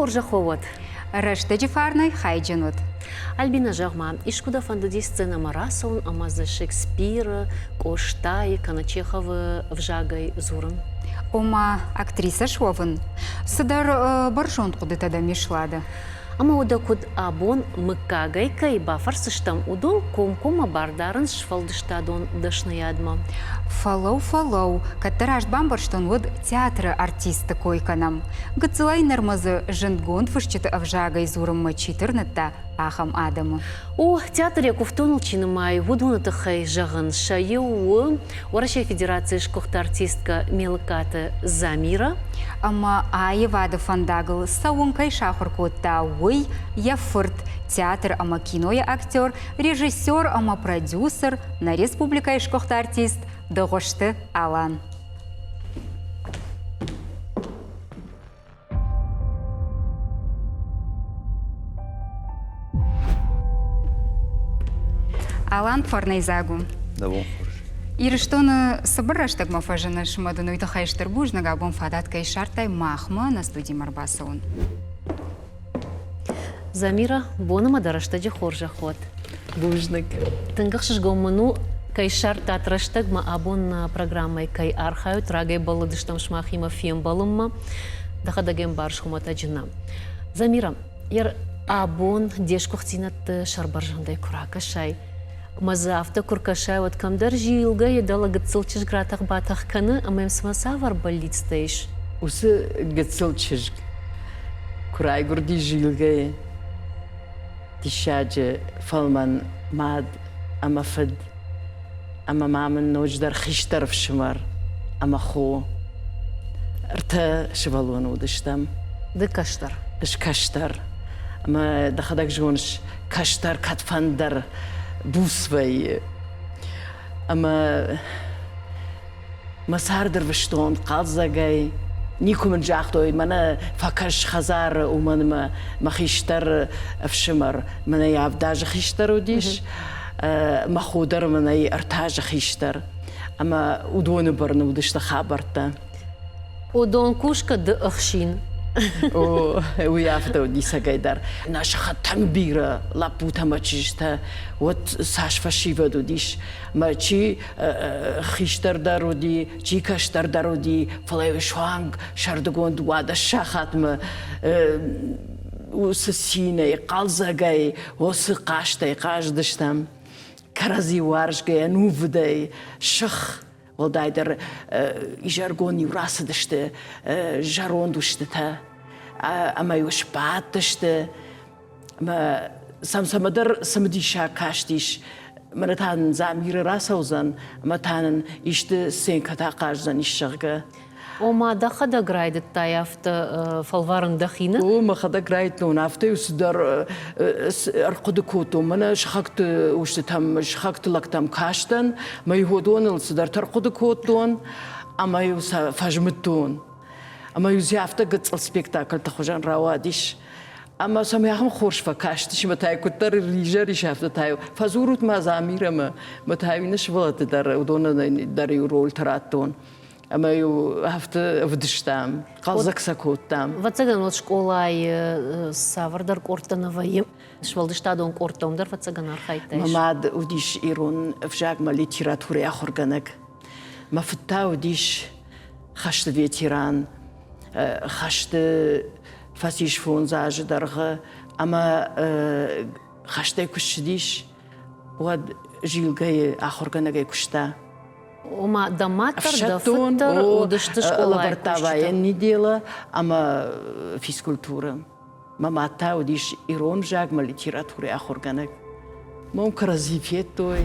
хорзӕх уӕ уӕд! Рӕстӕджы фарнӕй хайджын уыд. Альбина, зӕгъ-ма, искуы дӕ фӕндыди сценӕмӕ рацӕуын ӕмӕ дзы Шекспиры, Къостайы кӕнӕ Чеховы ӕвзагӕй дзурын? Ома, актрисӕ суӕвын? Цыдӕр бӕрзонд хъуыдытӕ дӕм ис, Лада. Ӕмӕ уӕдӕ куыд абон мыггагӕй кӕй бафӕрсдзыстӕм, уыдон комкоммӕ бар дарынц сфӕлдыстадон дӕсныйадмӕ. Фӕлӕу, фӕлӕу, кӕддӕр раст бамбӕрстон, уӕд театры артистты кой кӕнӕм. Гыццылӕй нырмӕ дзы зындгонд фысджыты ӕвзагӕй дзурынмӕ чи тырныдта, ахӕм адӕмы. О, театр йӕ куывтоныл чи нымайы, уыдоны тыххӕй зӕгъын, сӕ иу у Уӕрӕсейы Федерацийы сгуыхт артисткӕ Мелыкаты Замира. Ӕмӕ аивады фӕндагыл цӕуын кӕй сахуыр кодта, уый йӕ фырт, театр ӕмӕ кинойы актер, режиссер ӕмӕ продюсер, нӕ республикӕйы сгуыхт артист Дыгъуызты Алан. Алан фӕрнӕйдзаг у. Дӕ бон хорз. Ирыстоны цыбыр рӕстӕгмӕ фӕзыныс ӕмӕ дын уый тыххӕй стыр бузныг, абон фадат кӕй ссардтай махмӕ нӕ студимӕ ӕрбацӕуын. Замира, боны ма дӕ рӕстӕджы хорзӕх уӕд. Бузныг. Тынг ӕхсызгон мын у, кӕй ссардтат рӕстӕгмӕ абон нӕ программӕйы кӕй архайут, рагӕй бӕллыдыстӕм сымахимӕ фембӕлынмӕ. Дӕхӕдӕг ӕмбарыс хуымӕтӕджы нӕ. Замира, йӕ абон де сгуыхтдзинӕдты сӕрбӕрзондӕй куы ракӕсай, ӕмӕ дзы афтӕ куы ркӕсай, уӕд кӕмдӕр зилгӕйы дӕлӕ гыццыл чызг ратӕх-батӕх кӕны ӕмӕ йӕм цымӕ цавӕр бӕллицтӕ ис? Уыцы гыццыл чызг куы райгуырди зилгӕйы, диссаджы фӕлмӕн мад ӕмӕ фыд, ӕмӕ ма мын ноджыдӕр хистӕр ӕфсымӕр ӕмӕ хо. Ӕртӕ сывӕллоны уыдыстӕм. Ды кӕстӕр? Ӕз кӕстӕр. Ӕмӕ дӕхӕдӕг зоныс, кӕстӕр кӕдфӕндӕр буц вӕййы. Ӕмӕ мӕ цард ӕрвыстон хъӕлдзӕгӕй. Никуы мын загътой, мӕнӕ фӕкӕс хӕдзары, уымӕн ӕмӕ мӕ хистӕр ӕфсымӕр мӕнӕй авд азы хистӕр уыдис, мӕ хо дӕр мӕнӕй ӕртӕ азы хистӕр. Ӕмӕ уыдоны бӕрны уыдысты хабӕрттӕ. Уыдон кусгӕ ды ӕхсин. О, уый афтӕ уыди цӕгӕйдӕр. Нӕ сыхӕгтӕм бирӕ лӕппутӕ ӕмӕ чызджытӕ, уӕд цас фӕсивӕд уыдис. Мӕ чи хистӕр дӕр уыди, чи кӕстӕр дӕр уыди, фӕлӕ суанг сӕрдыгон 12 сахатмӕ уыцы цинӕй, хъӕлдзӕгӕй, уыцы хъазтӕй хъазыдыстӕм. Кӕрӕдзи уарзгӕ, ӕнувыдӕй, сых уӕлдайдӕр изӕргон-иу рацыдысты зӕронд устытӕ ӕмӕ-иу сбадтысты ӕмӕ сӕм цӕмӕдӕр цымыдисаг кастис, мӕнӕ та нын Замиры рацӕудзӕн ӕмӕ та нын исты сценкӕтӕ хъаздзӕнис, зӕгъгӕ. Ома дӕхӕдӕг райдыдтай афтӕ фӕлварын дӕхи нӕ? О, мӕхӕдӕг райдыдтон, афтӕ-иу цыдӕр ӕрхъуыды кодтон. Мӕнӕ сыхӕгты устытӕм, сыхӕгты лӕгтӕм кастӕн, мӕ-иу уыдоныл цыдӕртӕ ӕрхъуыды кодтон ӕмӕ-иу сӕ фӕзмыдтон. Ӕмӕ-иу дзы афтӕ гыццыл спектакльты хуызӕн рауадис. Ӕмӕ сӕм ахӕм хорз фӕкастис, ӕмӕ та куыддӕр изӕр ис, афтӕ та-иу фӕдзурут ма Замирӕмӕ, ӕмӕ та-иу иннӕ сывӕллӕтты дӕр, уыдонӕн дӕр-иу рольтӕ радтон. Ӕмӕ-иу афтӕ ӕвдыстам, хъӕлдзӕг сӕ кодтам. Ӕвӕццӕгӕн, уӕд скъолайы цавӕрдӕр къордтӕ нӕ вӕййы, сфӕлдыстадон къордтӕ, уым дӕр ӕвӕццӕгӕн архайдтай. Мӕ мад уыдис ирон ӕвзагмӕ литературӕйы ахуыргӕнӕг. Мӕ фыд та уыдис хӕсты ветеран, хӕсты фӕцис фондз азы дӕргъы ӕмӕ хӕстӕй куы ссыдис, уӕд Зилгӕйы ахуыргӕнӕгӕй куыста. Ома дӕ мад дӕр, дӕ фыд дӕр уыдысты скъолайы лӕвӕрдта военный дело ӕмӕ физкультурӕ. Мӕ мад та уыдис ирон ӕвзагмӕ литературӕйы ахуыргӕнӕг. Мом кӕрӕдзи федтой,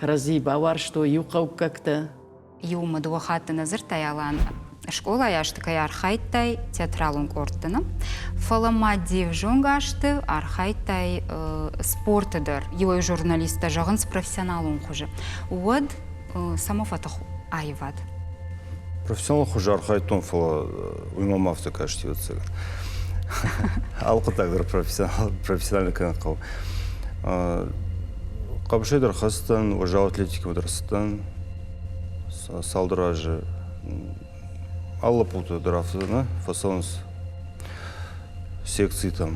кӕрӕдзи бауарзтой иу хъӕуккӕгтӕ. Иумӕ дыууӕ хатты нӕ дзырдтай, Алан, скъолайы азты кӕй архайдтай театралон къордты, нӕ? Фӕлӕ ма де взонг азты архайдтай спорты дӕр. Иуӕй журналисттӕ зӕгъынц профессионалон хуызы. Уӕд цӕмӕ фӕтых аивад? Профессионалон хуызы архайдтон, фӕлӕ уый мӕм афтӕ касти, ӕвӕццӕгӕн. Алы хъуыддаг дӕр профессионально кӕнын хъӕуы. Хъӕбысӕй дӕр хӕцыдтӕн, уӕззау атлетикӕмӕ дӕр цыдтӕн. Цалдӕр азы алы лӕппутӕ дӕр афтӕ нӕ фӕцӕуынц. секцитӕм.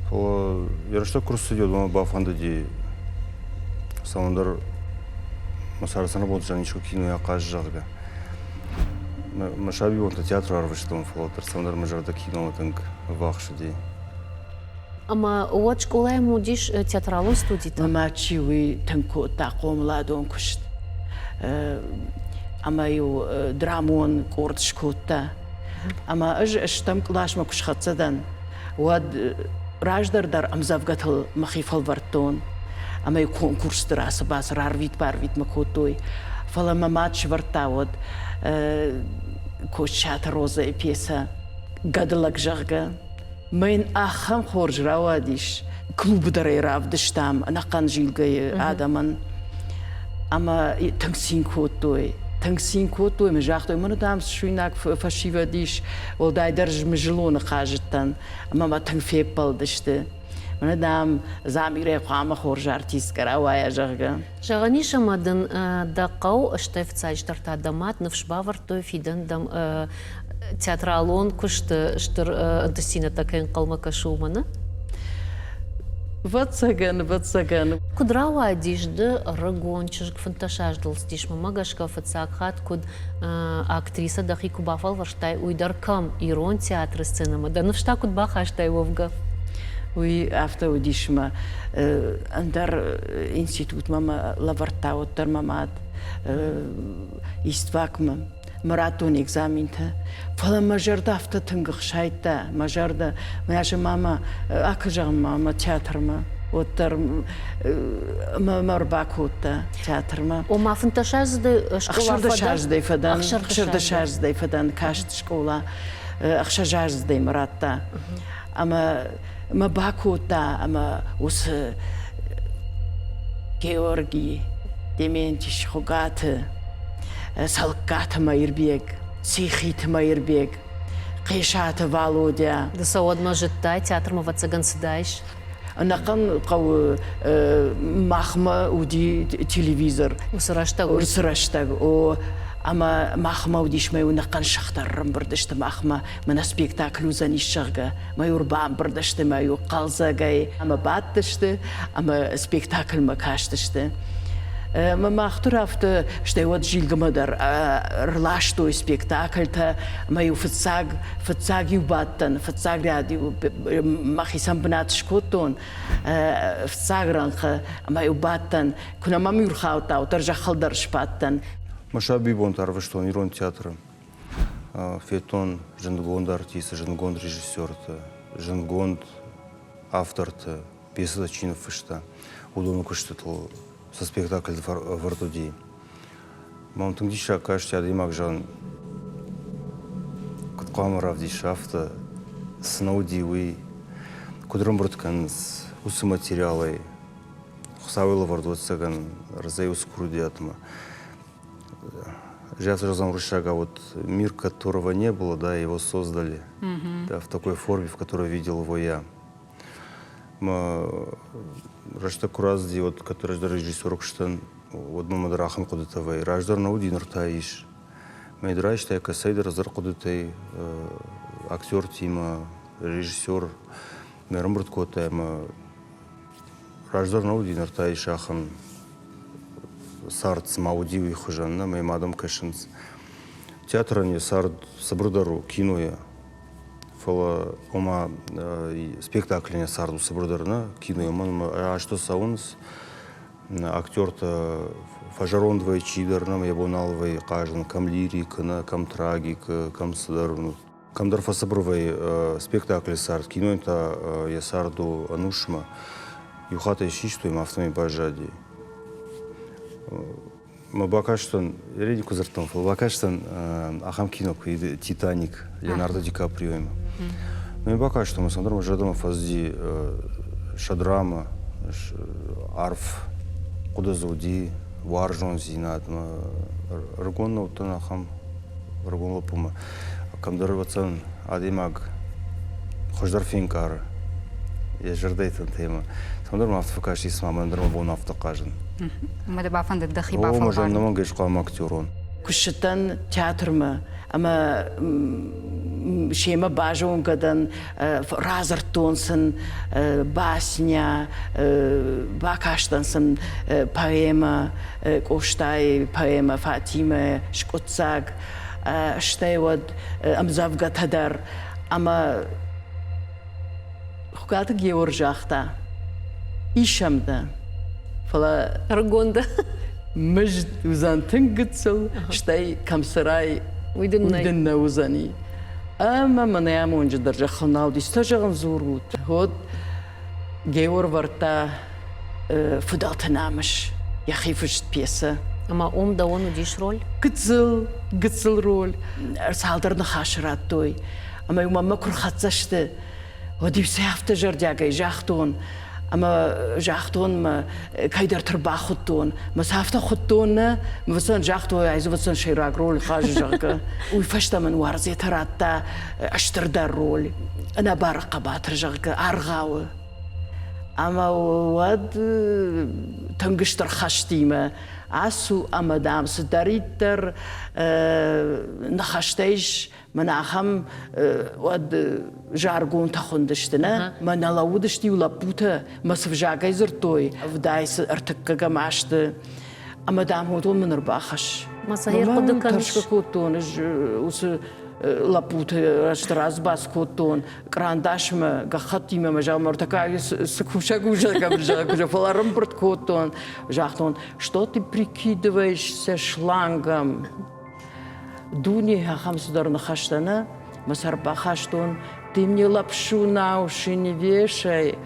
Фӕлӕ йӕ рӕстӕг куы рцыди, уӕд мӕ бафӕндыди цӕмӕндӕр мӕ царды цӕрӕнбонты искуы кинойы ахъаз, зӕгъгӕ. Мӕ сабибонтӕ театры арвыстон, фӕлӕ дӕр цӕмӕндӕр мӕ зӕрдӕ киномӕ тынг ӕввахс уыди. Ӕмӕ уӕд скъолайы уыдис театралон студитӕ? Мӕ мад чи уый тынг кодта хъомыладон куыст. Ӕмӕ-иу драмон къорд скодта. Ӕмӕ ӕз стӕм къласмӕ куы схӕццӕ дӕн, уӕд раздӕр дӕр ӕмдзӕвгӕтыл мӕхи фӕлвӕрдтон ӕмӕ конкурсты рацы-бацы рарвит-барвитмӕ кодтой. Фӕлӕ мӕ мад сӕвӕрдта уӕд Коччаты Розӕйы пьесӕ «Гӕдылӕг», зӕгъгӕ. Мӕ йын ахӕм хорз рауадис. Клубы дӕр ӕй равдыстам ӕнӕхъӕн зилгӕйы адӕмӕн. Ӕмӕ тынг цин кодтой. Тынг цин кодтой ӕмӕ загътой, мӕнӕ, дам, суинаг фӕсивӕд ис, уӕлдайдӕр Змызылоны хъазыдтӕн, ӕмӕ мӕ тынг феппӕлдысты. Мӕнӕ, дам, Замирӕ хъуамӕ хорз артисткӕ рауайа, зӕгъгӕ. Зӕгъӕн ис, ӕмӕ дын дӕ хъӕу, стӕй фыццаджыдӕр та дӕ мад ныфс бавӕрдтой, фидӕн дӕм театралон куысты стыр ӕнтыстдзинӕдтӕ кӕй ӕнхъӕлмӕ кӕсы, уымӕ, нӕ? Ӕвӕццӕгӕн, ӕвӕццӕгӕн. Куыд рауадис ды ӕрыгон чызг фынддӕсаздыл цыдис, мӕнмӕ гӕсгӕ фыццаг хатт куыд актрисӕ дӕхи куы бафӕлвӕрстай, уый дӕр кӕм, ирон театры сценӕмӕ дӕ ныфс та куыд бахастай уӕвгӕ? Уый афтӕ уыдис мӕ ӕндӕр институтмӕ мӕ лӕвӕрдта уӕддӕр мӕ мад истфакмӕ. Мӕ радтон экзаментӕ. Фӕлӕ мӕ зӕрдӕ афтӕ тынг ӕхсайдта, мӕ зӕрдӕ. Мӕ зӕгъ, мама, акӕ зӕгъ, мама, театрмӕ. Уӕддӕр мӕ мӕ ӕрбакодта театрмӕ. Ома фынддӕсаздзыдӕй скъола Ӕхсӕрдӕсаздзыдӕй фӕдӕн, ӕхсӕрдӕсаздзыдӕй фӕдӕн каст скъола, ӕхсӕзаздзыдӕй мӕ радта. Ӕмӕ мӕ бакодта ӕмӕ уыцы Георги Дементьевич Хуыгаты, Цӕлыккаты Мӕирбег, Цихиты Мӕирбег, Хъесаты Валодя. Ды сӕ уӕдмӕ зыдтай, театрмӕ ӕвӕццӕгӕн цыдаис? Ӕнӕхъӕн хъӕуы махмӕ уыди телевизор. Уыцы рӕстӕг? Уыцы рӕстӕг, о. Ӕмӕ махмӕ уыдис, мӕ ӕнӕхъӕн сых дӕр ӕрӕмбырд сты махмӕ. Мӕнӕ спектакль уыдзӕнис, зӕгъгӕ. Мӕ-иу ӕрбамбырд сты, мӕ-иу хъӕлдзӕгӕй ӕмӕ бадтысты ӕмӕ спектакльмӕ кастысты. Мӕ мах дӕр афтӕ, стӕй уӕд Зилгӕмӕ дӕр ӕрластой спектакльтӕ, ӕмӕ-иу фыццаг, фыццаг-иу бадтӕн, фыццаг ряд-иу мӕхицӕн бынат скодтон фыццаг рӕнхъы ӕмӕ-иу бадтӕн, куы нӕ мӕм-иу рхаудта, уӕддӕр зӕххыл дӕр сбадтӕн. Мӕ сабибонты ӕрвыстон ирон театры. Федтон зындгонд артисты, зындгонд режиссерты, зындгонд авторты, пьесӕтӕ чи ныффыста, уыдоны куыстытыл цы спектакльты ӕвӕрд уыди. Мӕм тынг диссаг касти адӕймаг, зӕгъын, куыд хъуамӕ равдиса афтӕ, цы нӕ уыди, уый куыд ӕрӕмбырд кӕнынц уыцы материалӕй. Хуыцауы лӕвӕрд ӕвӕццӕгӕн ӕрдзӕй уыцы курдиатмӕ. Сейчас разом уырыссагау вот мир, которого не было, да, его создали, да, в такой форме, в которой видел его я. Рӕстӕг куы рацыди, вот кӕд раздӕр режиссер куыстӕн, уӕд мӕм дӕр ахӕм хъуыдытӕ вӕййы. Раздӕр нӕ уыди, ныр та ис. Мӕ дӕр айстай кӕцӕйдӕр ӕдзӕр хъуыдытӕй актертимӕ, режиссер мӕ ӕрӕмбырд кодта ӕмӕ раздӕр нӕ уыди, ныр та ис ахӕм цард цыма уыди, уый хуызӕн нӕ, мӕм адӕм кӕсынц. Театрӕн йӕ цард цыбырдӕр у кинойӕ. Фӕлӕ, ома, спектакль йӕ цард у цыбырдӕр нӕ, кинойы мӕнмӕ азтӕ цӕуынц, актертӕ фӕзӕронд вӕййы чидӕр, нӕм йӕ бон нал вӕййы хъазын, кӕм лирикы, нӕ, кӕм трагикы, кӕм цыдӕр. Кӕмдӕр фӕцыбыр вӕййы спектаклы цард, кинойы та йӕ цард у ӕнусмӕ. Иу хатт ӕй систой ӕмӕ афтӕмӕй баззади. Мӕ бакастӕн, я никуы дзырдтон, фӕлӕ бакастӕн ахӕм кино куы «Титаник» Леонардо Ди Каприоимӕ. Мӕ бакастӕн, мӕ цӕмӕндӕр мӕ зӕрдӕмӕ фӕцыди сӕ драмӕ, арф хъуыды дзы уыди, уарзондзинадмӕ. Ӕрыгон нӕ уыдтӕн ахӕм ӕрыгон лӕппумӕ. Кӕмдӕр, ӕвӕццӕгӕн, адӕймаг хуыздӕр фенкъары йӕ зӕрдӕйы тӕнтӕ Цӕмӕндӕр ма афтӕ фӕкасти, цыма мӕн дӕр мӕ бон афтӕ хъазын. Ӕмӕ дӕ бафӕндыд дӕхи бафӕлварын? О, мӕ ӕнӕмӕнгӕй хъуамӕ актерон. Куы ссыдтӕн театрмӕ ӕмӕ семӕ базонгӕ дӕн, радзырдтон сын басня, бакастӕн сын поэмӕ, Къостайы поэмӕ Фатимӕ скъуыддзаг, стӕй уӕд ӕмдзӕвгӕтӕ дӕр. Ӕмӕ Хуыгаты Геор загъта, исӕм дӕ, фӕлӕ ӕрыгон дӕ. Мызд уыдзӕн тынг гыццыл, стӕй кӕм цӕрай, уый дын нӕ уыдзӕни. Ӕмӕ мӕнӕ амонджы дӕр зӕххыл нал уыдис. Цы зӕгъын дзурут? Уӕд Геор вӕрдта фыдӕлты намыс, йӕхи фыст пьесӕ. Ӕмӕ уым дӕуӕн уыдис роль? Гыццыл, гыццыл роль. Цалдӕр ныхасы радтой. Ӕмӕ-иу мӕнмӕ куы рхӕццӕ сты, уӕд-иу сӕ афтӕ зӕрдиагӕй загътон, ӕмӕ загътон мӕ кӕйдӕрты рбахуыдтон, мӕ сӕ афтӕ хуыдтон нӕ, мӕ загътой, ай дзы сӕйраг роль хъазы, зӕгъгӕ. Уый фӕстӕ мын Уарзетӕ радта стырдӕр роль, ӕнӕбары хъӕбатыр, зӕгъгӕ, аргъауы. Ӕмӕ уӕд тынг стыр хӕстимӕ ацу ӕмӕ, дам, цыдӕриддӕр ныхӕстӕ ис, Мӕнӕ ахӕм уӕд заргонтӕ хуындысты, нӕ? Мӕнӕ лӕууыдысты-иу лӕппутӕ, мӕ цы взагӕй дзырдтой, ӕвдай цы ӕртыккӕгӕм азты. Ӕмӕ, дам, уыдон мын ӕрбахӕсс. Ма сӕ ӕрхъуыды кӕныс? Тӕрсгӕ кодтон ӕз уыцы лӕппуты рӕзты разбац кодтон кърандасмӕ, гӕххӕттимӕ мӕ зӕгъ, ӕртыккаг цы кусӕг у, зӕгъгӕ, фӕлӕ ӕрӕмбырд кодтон. Загътон, что ты прикидываешься шлангом? Дуне ахӕм цыдӕр ныхӕстӕ нӕ мӕ сӕр бахастон. Ты мне лапшу на уши не вешай,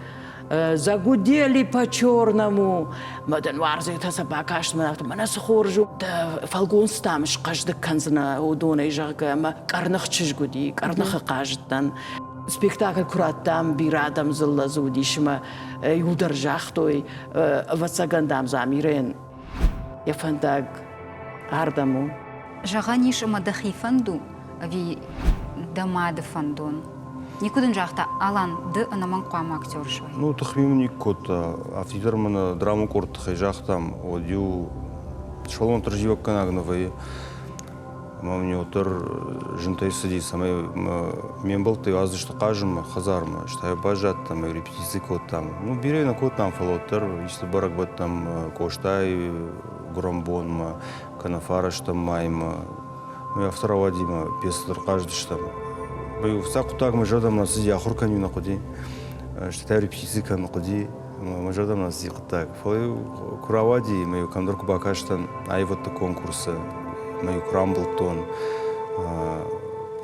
загудели по-черному. Мӕ дын уарзетӕ сӕ бакаст мӕ афтӕ, мӕнӕ цы хорз у. Дӕ фӕлгонцтӕм схъӕздыг кӕндзынӕ уыдонӕй, зӕгъгӕ, ӕмӕ къӕрных чызг уыди, къӕрныхы хъазыдтӕн. Спектакль куы радтам, бирӕ адӕм дзыллӕ дзы уыдис ӕмӕ иуылдӕр загътой, ӕвӕццӕгӕн, дам, Замирӕйӕн йӕ фӕндаг ардӕм у. Зӕгъӕн ис, ӕмӕ дӕхи фӕнд у ӕви дӕ мады фӕндон? Никуы дын загъта, Алан, ды ӕнӕмӕнг хъуамӕ актер суай? Ну, тыхми мын никуы кодта. Афтидӕр мын драмон къорды тыххӕй загътам, уӕд-иу сывӕллон тырзивӕггӕнӕг нӕ вӕййы. Ӕмӕ мын уӕддӕр зынтӕй цыди, цӕмӕй ме мбӕлттӕ уадздзысты хъазынмӕ, хӕдзармӕ. Стӕй баззадтӕн ӕмӕ репетици кодтам. Ну, бирӕ нӕ кодтам, фӕлӕ уӕддӕр исты бӕрӕгбӕттӕм Къостайы гуырӕнбонмӕ, кӕнӕ фарӕстӕм маймӕ. Мы афтӕ рауади мӕ пьесӕ дӕр хъазыдыстӕм. Фыццаг хъуыддаг мӕ зӕрдӕмӕ цыди, ахуыр кӕнын нӕ хъуыди, стӕй та репетици кӕнын хъуыди. Мӕ зӕрдӕмӕ цыди хъуыддаг. Фӕлӕ-иу куы рауади, ӕмӕ-иу кӕмдӕр куы бакастӕн аивӕдты конкурсы, ӕмӕ-иу куы рамбылдтон,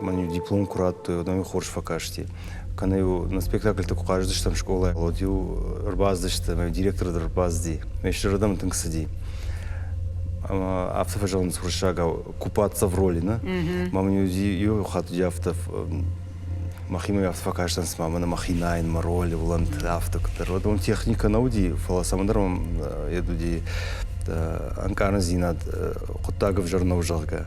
мӕн-иу диплом куы радтой, уӕд мӕм-иу хорз фӕкасти. Кӕнӕ-иу нӕ спектакльты куы хъазыдыстӕм скъолайы, уӕд-иу ӕрбацыдысты, ӕмӕ-иу директор дӕр ӕрбацыди. Мӕ зӕрдӕмӕ тынг цыди. Ӕмӕ афтӕ фӕзӕгъынц уырыссагау купаться в роли, нӕ? Мӕ мын иу хатт уыди афтӕ мӕхимӕ афтӕ фӕкастӕн, цыма мӕнӕ мӕхи найын, мӕ роль, уылӕнты афтӕ куыддӕр. Уӕд уым техникӕ нӕ уыди, фӕлӕ цӕмӕндӕр мӕм йед уыди ӕнкъарындзинад, хъуыддаг ӕвзӕр нӕу, зӕгъгӕ.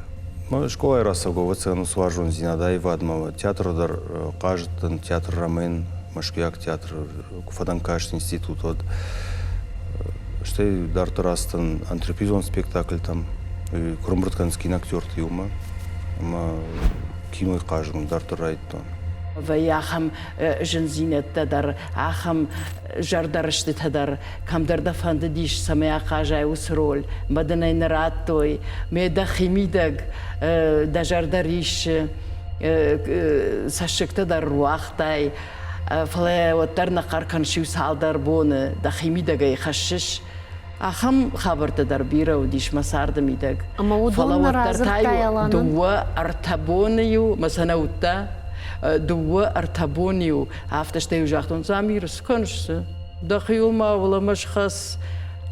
Мӕ скъолайы рацӕугӕ ӕвӕццӕгӕн уыцы уарзондзинад аивадмӕ театры дӕр хъазыдтӕн, театр Ромен, Мӕскуыйаг театр, куы фӕдӕн каст институт, уӕд. Стӕй дарддӕр ацыдтӕн антрепризон спектакльтӕм, куы рымбырд кӕнынц киноактерты иумӕ, ӕмӕ кинойы хъазын дарддӕр райдыдтон. Вӕййы ахӕм зындзинӕдтӕ дӕр, ахӕм зӕрдӕрыстытӕ дӕр, кӕмдӕр дӕ фӕндыдис, цӕмӕй ахъазай уыцы роль, мӕ дын ӕй нӕ радтой, ме дӕхимидӕг дӕ зӕрдӕ риссы, цӕссыгтӕ дӕр руагътай, фӕлӕ уӕддӕр нӕ хъӕр кӕныс иу цалдӕр боны, дӕхимидӕгӕй хӕссыс. Ахӕм хабӕрттӕ дӕр бирӕ уыдис мӕ царды мидӕг. Ӕмӕ Фӕлӕ уыдон нӕ уӕддӕр радзырдтай та-иу Аланӕн? дыууӕ-ӕртӕ боны-иу мӕ сӕ нӕ уыдта, дыууӕ-ӕртӕ боны-иу афтӕ стӕй-иу загътон, Замир, цы кӕныс, цы? Дӕхиуыл ма уӕлӕмӕ схӕц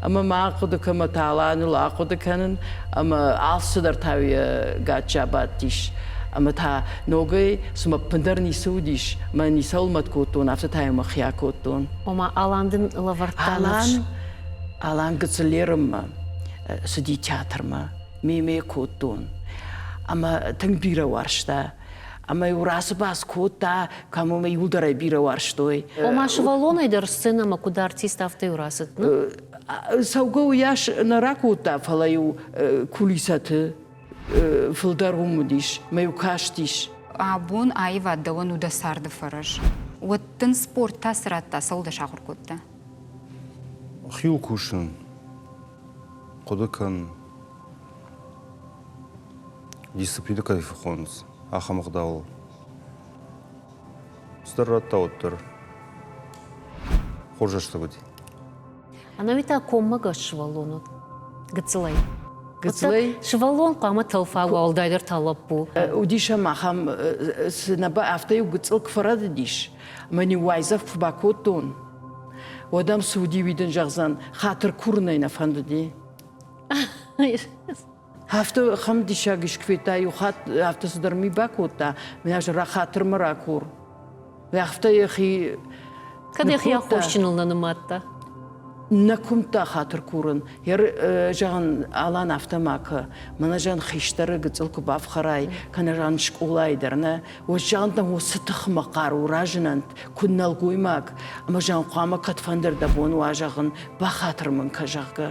ӕмӕ ма ахъуыды кӕн, мӕ та Аланыл ахъуыды кӕнын, ӕмӕ алцыдӕр та йӕ гаччы абадтис. Ӕмӕ та ногӕй, цыма ӕппындӕр ницы уыдис, мӕ ницӕуыл мӕт кодтон, афтӕ та йӕ мӕхи акодтон. Ома Алан дын лӕвӕрдта Алан, ныфс? Алан гыццылерынмӕ цыди театрмӕ, мемӕ кодтон. Ӕмӕ тынг бирӕ уарзта. Ӕмӕ-иу рацыбац кодта, кӕм ӕмӕ иуылдӕр ӕй бирӕ уарзтой. Ома сывӕллонӕй дӕр сценӕмӕ куыд артист, афтӕ-иу рацыд, Цӕугӕ уыйас нӕ ракодта, фӕлӕ-иу кулисӕты. Фылдӕр уым уыдис, мӕ-иу кастис. Абон аивад дӕуӕн у дӕ царды фӕрӕз. Уӕд дын спорт та цы радта, цӕуыл дӕ сахуыр кодта? Хиуыл кусын, хъуыды кӕн, дисциплинӕ кӕй фӕхонынц, ахӕм ӕгъдауыл. Цыдӕр радта уӕддӕр. Хорз рӕстӕг уыди. Ӕнӕуи та коммӕгӕс сывӕллон уыд гыццылӕй. Гыццылӕй? Сывӕллон хъуамӕ тӕлфа, уӕлдайдӕр та лӕппу. Уыдис ӕм ахӕм, цы нӕ афтӕ-иу гыццыл куы фӕрӕдыдис, мӕн-иу уайдзӕф куы бакодтон, уӕд ӕм цы уыди, уый дын зӕгъдзӕн, хатыр курынӕй нӕ фӕндыди. Афтӕ ахӕм диссаг искуы федта, иу хатт афтӕ цыдӕр ми бакодта, мӕ рахатырмӕ ракур. Афтӕ йӕхи Кӕд йӕхи аххосджыныл нӕ нымадта? Нӕ куымдта хатыр курын. Зӕгъын, Алан афтӕ ма кӕ. Мӕнӕ зӕгъын, хистӕры гыццыл куы бафхӕрай, кӕнӕ зӕгъын, скъолайы дӕр нӕ, уӕд зӕгъын, дӕм уыцы тыхмӕ хъару разынӕнт, куыд нӕлгоймаг, ӕмӕ зӕгъын, хъуамӕ кӕдфӕндыр дӕ бон уа, зӕгъын, бахатыр мын кӕ, зӕгъгӕ.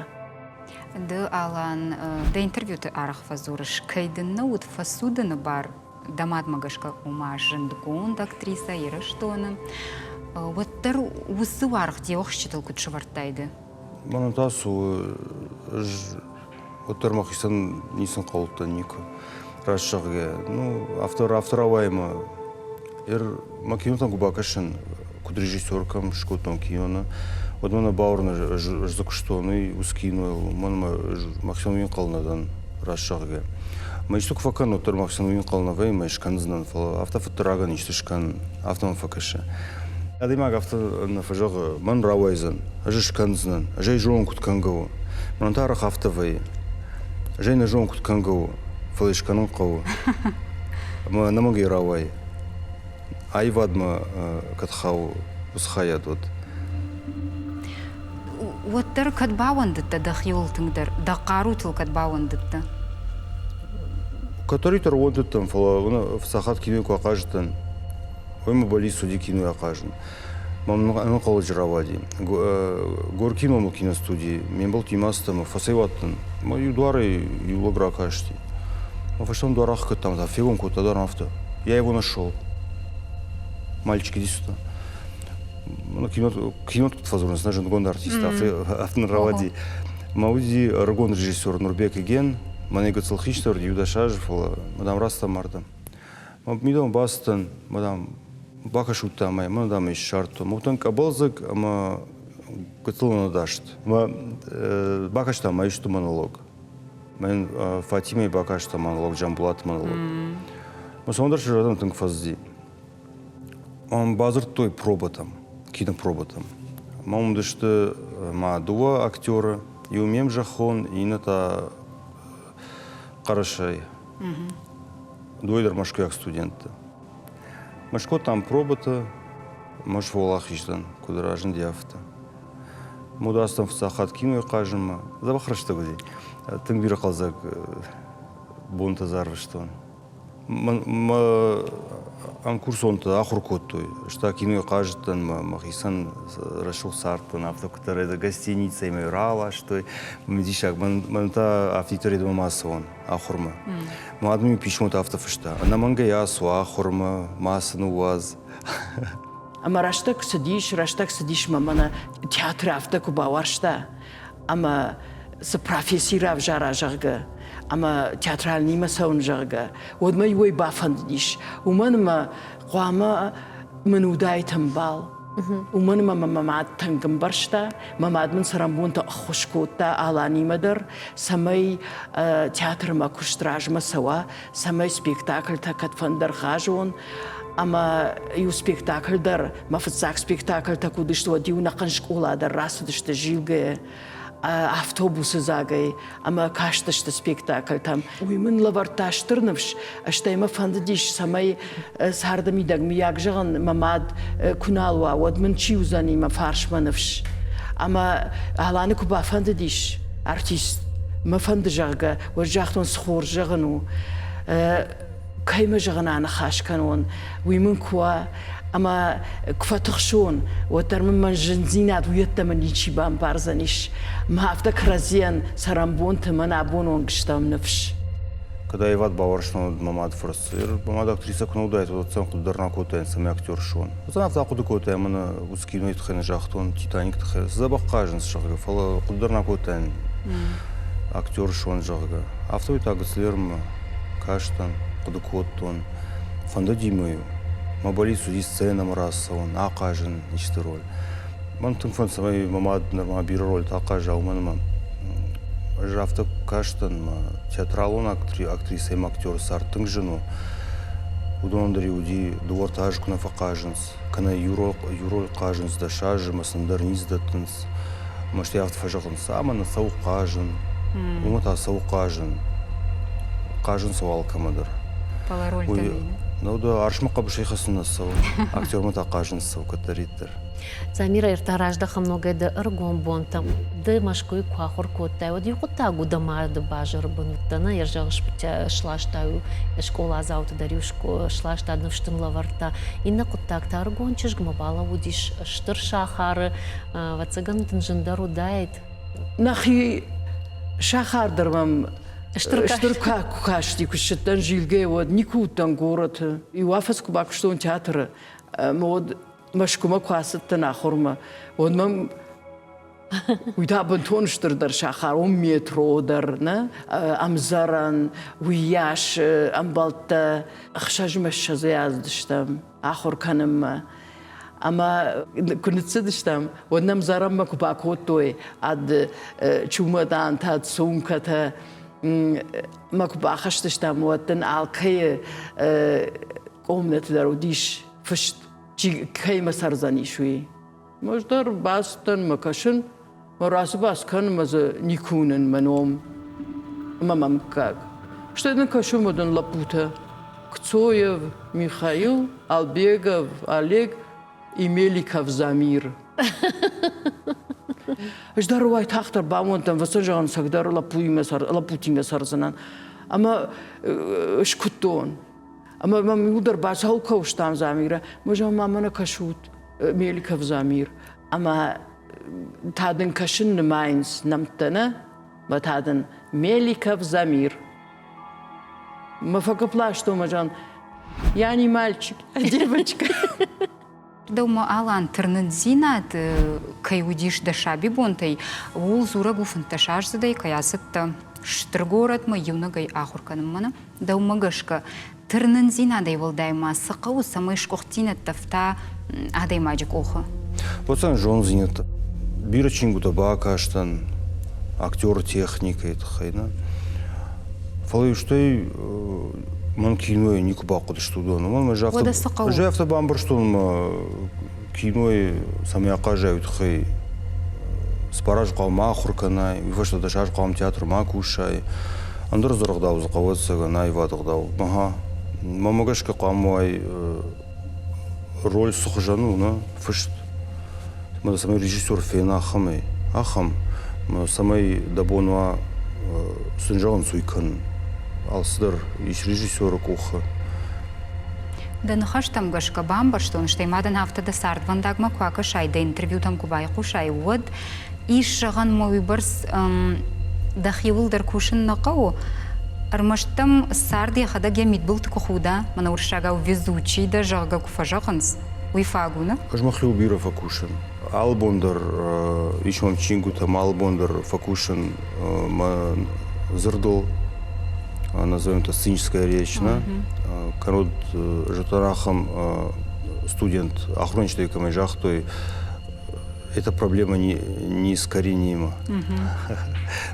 Ды, Алан, дӕ интервьюты арӕх фӕдзурыс, кӕй дын нӕ уыд фӕцудыны бар дӕ мадмӕ гӕсгӕ, ома зындгонд актрисӕ Ирыстоны, уӕддӕр уыцы уаргъ де уӕхсчытыл куыд сӕвӕрдтай ды? Мӕнӕн та цы у, ӕз уӕддӕр мӕхицӕн ницы ӕнхъӕлдтӕн никуы. Раст зӕгъгӕ, ну, афтӕ, афтӕ рауайы мӕ мӕ кинотӕм куы бакӕсын, куыд режиссер кӕм скодтон киноны, уӕд мӕ нӕ бауырны, ӕз дзы куыстон, уый уыцы кинойыл, уымӕн ӕмӕ мӕхицӕн уый ӕнхъӕл нӕ дӕн, раст зӕгъгӕ. Мӕ исты куы фӕкӕнын, уӕддӕр мӕхицӕн уый ӕнхъӕл нӕ вӕййын, мӕ скӕндзынӕн, фӕлӕ афтӕ фыддӕрагӕн исты скӕн, афтӕ мӕм фӕкӕсы. Адӕймаг афтӕ нӕ фӕзӕгъы, мӕн рауайдзӕн, ӕз скӕндзынӕн, ӕз ӕй зонын, куыд кӕнгӕ у. Мӕнӕн та арӕх афтӕ вӕййы. Ӕз ӕй нӕ зонын, куыд кӕнгӕ у, фӕлӕ скӕнын хъӕуы. Ӕмӕ ӕнӕмӕнгӕй рауайы. Аивадмӕ кӕд хауы, уыцы хайад уӕд. Уӕддӕр кӕд бауӕндыдтӕ дӕхиуыл тынгдӕр, дӕ хъарутыл кӕд бауӕндыдтӕ? Кӕддӕриддӕр уӕндыдтӕн, фӕлӕ сахат кинойы куы ахъазыдтӕн, уый мӕ бӕллиц уыди кинойы ахъазын. Мӕм ӕнӕнхъӕлӕджы рауади. Горький номыл киностудийы ме мбӕлттимӕ ацыдтӕн ӕмӕ фӕцӕйуадтӕн. Мӕ иу дуарӕй иу лӕг ракасти. Мӕ фӕстӕмӕ дуар ахгӕдтам, та фегом кодта дӕр афтӕ. Я его нашел. Мальчик, иди сюда. Ну, кино, кино тут фӕдзурынц, нӕ зындгонд артист, афтӕ рауади. Мӕ уыди ӕрыгон режиссер Нурбек Иген, мӕнӕ гыццыл хистӕр, иу-дӕс азы, фӕлӕ мадам раст амардам. Мидӕмӕ бацыдтӕн, мадам, бакӕсут та мӕ, мӕн дам ӕй ссардтон. Мӕ къӕбӕлдзыг ӕмӕ гыццыл ӕнӕдаст. Мӕ бакастам ма исты монолог. Мӕн Фатимӕйы бакаста монолог, Джамбулаты монолог. Мӕ цӕуындӕр сӕ тынг фӕцыди. Бадзырдтой пробӕтӕм, кинопробӕтӕм. Мӕ уыдысты ма дыууӕ актеры, иу ме мзӕххон, иннӕ та Хъӕрӕсӕй. Дыууӕ дӕр мӕскуыйаг студенттӕ. Мӕ скодтам пробӕтӕ, мӕ сфӕуӕлахиз дӕн, куыд разынди, афтӕ. Мудастӕн фыццаг хатт кинойы хъазынмӕ. Дзӕбӕх рӕстӕг уыди. Тынг бирӕ хъӕлдзӕг бонтӕ дзы арвыстон. Мӕ ӕмкурсонтӕ ахуыр кодтой. Ӕз та кинойы хъазыдтӕн, мӕхицӕн рӕсугъд цардтӕн, афтӕ куыддӕр гостиницӕйы мӕ раластой. Диссаг, мӕн та афтиддӕр йеддӕмӕ ма ацӕуон ахуырмӕ. Мад мын писмотӕ афтӕ фыста, ӕнӕмӕнгӕй ацу ахуырмӕ, ма цы ныууадз. Ӕмӕ рӕстӕг цыдис, рӕстӕг цыдис мӕ мӕнӕ театры афтӕ куы бауарзта, ӕмӕ цы професси равзара, зӕгъгӕ, ӕмӕ театральныймӕ цӕуын, зӕгъгӕ, уӕд мӕ иуӕй бафӕндыдис, уымӕн ӕмӕ хъуамӕ мын уыдаид ӕмбал. Уымӕн ӕмӕ мӕ мад тынг ӕмбӕрста, мӕ мад мын цӕрӕнбонты ӕххуыс кодта Аланимӕ дӕр, цӕмӕй театры мӕ куыст размӕ цӕуа, цӕмӕй спектакльтӕ кӕдфӕндӕр гъазон. Ӕмӕ иу спектакль дӕр, мӕ фыццаг спектакльтӕ куы уыдысты, уӕд-иу ӕнӕхъӕн скъола дӕр рацыдысты зилгӕ автобусы дзагӕй ӕмӕ кастысты спектакльтӕм. Уый мын лӕвӕрдта стыр ныфс, стӕй мӕ фӕндыдис, цӕмӕй царды мидӕг мыййаг зӕгъын, мӕ мад куы нал уа, уӕд мын чи уыдзӕни мӕ фарсмӕ ныфс. Ӕмӕ Аланы куы бафӕндыдис артист, мӕ фӕнды, зӕгъгӕ, уӕд загътон, цы хорз зӕгъын у. Кӕй мӕ зӕгъын аныхас кӕнон, уый мын куы уа, ӕмӕ куы фӕтыхсон, уӕддӕр мын мӕн зындзинад уыйӕдтӕмӕ ничи бамбардзӕнис. Мӕ афтӕ кӕрӕдзийӕн цӕрӕнбонты мӕн абон онг стӕм ныфс. Кӕд аивад бауарзтон, уӕд мӕ мад фӕрсы. Мӕ мад актрисӕ куы нӕ уыдаид, уӕд сӕм хъуыды дӕр нӕ кодтаин, цӕмӕй актер суон. Уыдзӕн афтӕ ахъуыды кодтай, ӕмӕ нӕ уыцы кинойы тыххӕй нӕ загътон, Титаник тыххӕй. Цы дзӕбӕх хъазынц, зӕгъгӕ, фӕлӕ хъуыды дӕр нӕ кодтаин, актер суон, зӕгъгӕ. Афтӕ уый та Гуцлермӕ кастӕн, хъуыды кодтон. Фӕндыди мӕ-иу. Мӕ бӕллиц уыди сценӕмӕ рацӕуын, ахъазын исты роль. Мӕн тынг фӕнды, цӕмӕй мӕ мад нырма бирӕ рольтӕ ахъаза, уымӕн ӕмӕ ӕз афтӕ кастӕн, мӕ театралон актрисӕ ӕмӕ актеры цард тынг зын у. Уыдон дӕр уыди дыууӕ-ӕртӕ азы куы нӕ фӕхъазынц, кӕнӕ иу роль хъазынц 10 азы ӕмӕ сын дӕр ницы дӕттынц. Ӕмӕ стӕй афтӕ фӕзӕгъынц, ӕмӕ нӕ цӕуы хъазын, уымӕ та цӕуы хъазын. Хъазын цӕуы алкӕмӕ дӕр. Фӕлӕ рольтӕ Нау да арсмӕ хъӕбысӕй хӕцын нӕ цӕуы, актермӕ та хъазын цӕуы кӕддӕриддӕр. Замирӕ, ӕртӕ раздӕхӕм ногӕй дӕ ӕрыгон бонтӕм. Ды Мӕскуыйы куы ахуыр кодтай, уӕд иу хъуыддаг у дӕ мады базары бын уыдтӕ, нӕ йӕ зӕгъыс, сластай скъоладзауты дӕр-иу сласта, ныфс дын лӕвӕрдта. Иннӕ хъуыддаг та ӕрыгон чызгмӕ балӕууыдис стыр сахары, ӕвӕццӕгӕн дын зындӕр уыдаид. Нӕхи сахар дӕр мӕм стыр куы касти, куы ссыдтӕн зилгӕ, уӕд никуы уыдтӕн горӕты. Иу афӕдз куы бакуыстон театры, ӕмӕ уӕд Мӕскуымӕ куы ацыдтӕн ахуырмӕ, уӕд мӕм уый та бынтон стырдӕр сахар, уым метро дӕр, нӕ ӕмдзӕрӕн, уыйас ӕмбӕлттӕ ӕхсӕзмӕ ссӕдзӕй ацыдыстӕм ахуыр кӕнынмӕ. Ӕмӕ куы ныццыдыстӕм, уӕд нӕм зӕрӕммӕ куы бакодтой ӕд чумӕдантӕ, ӕд сумкӕтӕ, мӕ куы бахызтыстӕм, уӕд дын алкӕйы къомнӕты дӕр уыдис фыст, чи кӕимӕ цӕрдзӕнис, уый. Ӕз дӕр бацыдтӕн мӕ кӕсын, мӕ рацыбац кӕнын мӕ дзы никуы уынын мӕ ном ӕмӕ мӕ мыггаг. Стӕй дын кӕсын уыдон лӕппутӕ Кцоев Михаил, Албегов Олег и Меликов Замир. Ӕз дӕр уайтагъддӕр бамондтӕн, вӕццӕн зӕгъын, цӕгдӕр лӕппуимӕ лӕппутимӕ цӕрдзынӕн. Ӕмӕ скуыдтон. Ӕмӕ мӕм иуылдӕр бацӕуыл кӕуыстам Замирӕ. Мӕ зӕгъын, ма мӕнӕ кӕсут, Меликов Замир. Ӕмӕ та дын кӕсын нымайынц нӕмттӕ, нӕ? Мӕ та дын Меликов Замир. Мӕ фӕгӕпп ластон, мӕ зӕгъын, я не мальчик, а девочка. Дӕумӕ, Алан, тырнындзинад кӕй уыдис дӕ сабибонтӕй, ууыл дзурӕг у фынддӕсаздзыдӕй кӕй ацыдтӕ стыр горӕтмӕ иунӕгӕй ахуыр кӕнынмӕ. Дӕумӕ гӕсгӕ, тырнындзинадӕй уӕлдай ма цы хъӕуы, цӕмӕй сгуыхтдзинӕдтӕ фта адӕймаджы къухы? Уыцӕн зондзинӕдтӕ. Бирӕ чингуытӕ бакастӕн актеры техникӕйы тыххӕй, нӕ? Фӕлӕ стӕй мӕн кинойы никуы бахъуыдысты уыдон. Уымӕн ӕз афтӕ, ӕз афтӕ бамбӕрстон мӕ кинойы цӕмӕй ахъазай, уый тыххӕй цыппар азы хъуамӕ ма ахуыр кӕнай, уый фӕстӕ 10 азы хъуамӕ театры ма кусай. Ӕндӕр дзы ӕгъдау дзы хъӕуы, ӕцӕгӕн, аивады ӕгъдау. Аха. Мӕнмӕ гӕсгӕ хъуамӕ уай роль цы хуызӕн у, нӕ, фыст. Мӕ цӕмӕй режиссер фена ахӕмӕй, ахӕм, цӕмӕй дӕ бон уа сын зӕгъынц, уый кӕнын. Алцыдӕр ис режиссеры къухы. Дӕ ныхӕстӕм гӕсгӕ бамбӕрстон, стӕй ма дын афтӕ дӕ цардвӕндагмӕ куы акӕсай, дӕ интервьютӕм куы байхъусай, уӕд ис зӕгъӕн мӕ уыйбӕрц дӕхиуыл дӕр кусын нӕ хъӕуы, ӕрмӕст дӕм цард йӕхӕдӕг йӕ мидбылты куы худа, мӕнӕ уырыссагау везучий дӕ, зӕгъгӕ, куы фӕзӕгъынц, уый фаг у, нӕ? Ӕз мӕхиуыл бирӕ фӕкусын. Алы бон дӕр ис мӕм чингуытӕ, алы бон дӕр фӕкусын мӕ дзырдыл, назовем это сценическая речь, нӕ? Кӕннод зӕгъдӕн ахӕм студент ахуыргӕнджытӕй кӕмӕй загътой, эта проблема неискоренима.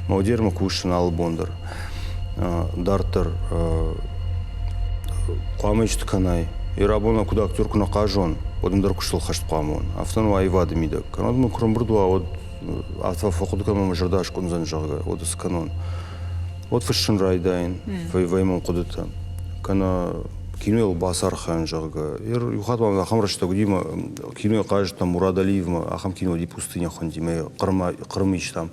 Мӕ кусын алы бон дӕр. Дарддӕр хъуамӕ исты кӕнай. Ирабон куыд актер куы нӕ хъазон, уӕд ӕндӕр куыстыл хӕст хъуамӕ уон. Афтӕ ну аивады мидӕг. Кӕннод мын куы рӕмбырд уа, уӕд афтӕ фӕхъуыды кӕнон, мӕ зӕрдӕ аскъуындзӕн, зӕгъгӕ, уӕд цы кӕнон. Уӕд фыссын райдайын, вӕййы мӕм хъуыдытӕ. Кӕнӕ кинойыл бацархайын, зӕгъгӕ. Иу хатт мӕм ахӕм рӕстӕг уыди, мӕ кинойы хъазыдтӕн Мурад Алиевмӕ, ахӕм кино уыди «Пустыня» хуынди, мӕ Хъырымы истам.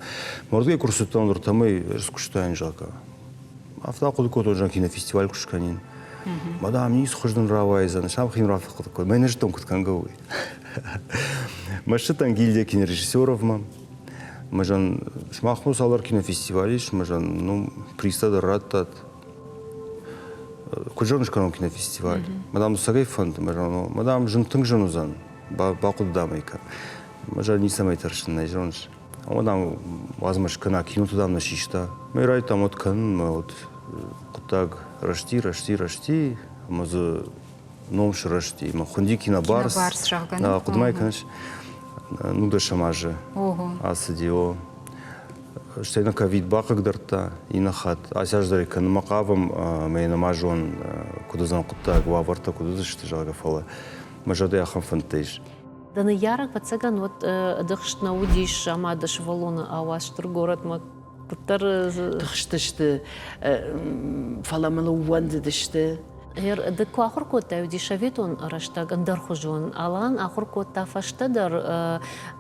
Мордгӕй куы рцыдтӕн, ӕртӕмӕй ӕз куыстаин, зӕгъгӕ. Афтӕ ахъуыды кодтон, зӕгъгӕ, кинофестиваль куы скӕнин. Мадам, ницы хуыз дын рауайдзӕн, сам хин рафӕхъуыды кодтон. Мӕ нӕ зыдтон, куыд кӕнгӕ уый. Мӕ гильдия кинорежиссеровмӕ. Мӕ зӕн, сымах цалдӕр кинофестиваль ис, мӕ зӕн, ну, призтӕ дӕр радтат. Куыд зоныс кӕнон кинофестиваль? Мадам цӕгӕй фӕнды, мадам зын тынг зын уыдзӕн, бахъуыды дам ӕй кӕн. Мӕ зӕрдӕ ницӕмӕй тӕрсын нӕ зоныс. Ӕмӕ дам уадз мӕ скӕна, киноты дам нӕ систа. Мӕ райдыдтам уӕд кӕнын, мӕ уӕд хъуыддаг рӕзти, рӕзти, рӕзти, ӕмӕ дзы ном сырӕзти. Мӕ хуынди Кинобарс. Кинобарс, зӕгъгӕ. Хъуыды ма кӕныс? Нудӕсӕм азы ацыди, о. Стӕй нӕ ковид бахъыгдардта иннӕ хатт. Ацы аз дӕр кӕнынмӕ хъавӕм, ӕмӕ йӕ нӕма зон, куыд уыдзӕн хъуыддаг, уавӕртӕ куыд уыдзысты, зӕгъгӕ, фӕлӕ мӕ зӕрдӕйы ахӕм фӕндтӕ ис. Дӕ ныййарӕг, ӕвӕццӕгӕн, уӕд ӕдыхст нӕ уыдис ӕмӕ дӕ сывӕллоны ауадз стыр горӕтмӕ куыддӕр Тыхстысты, фӕлӕ мыл ӕууӕндыдысты. Ды куы ахуыр кодтай, уыди советон рӕстӕг ӕндӕрхуызон. Алан ахуыр кодта фӕстӕдӕр,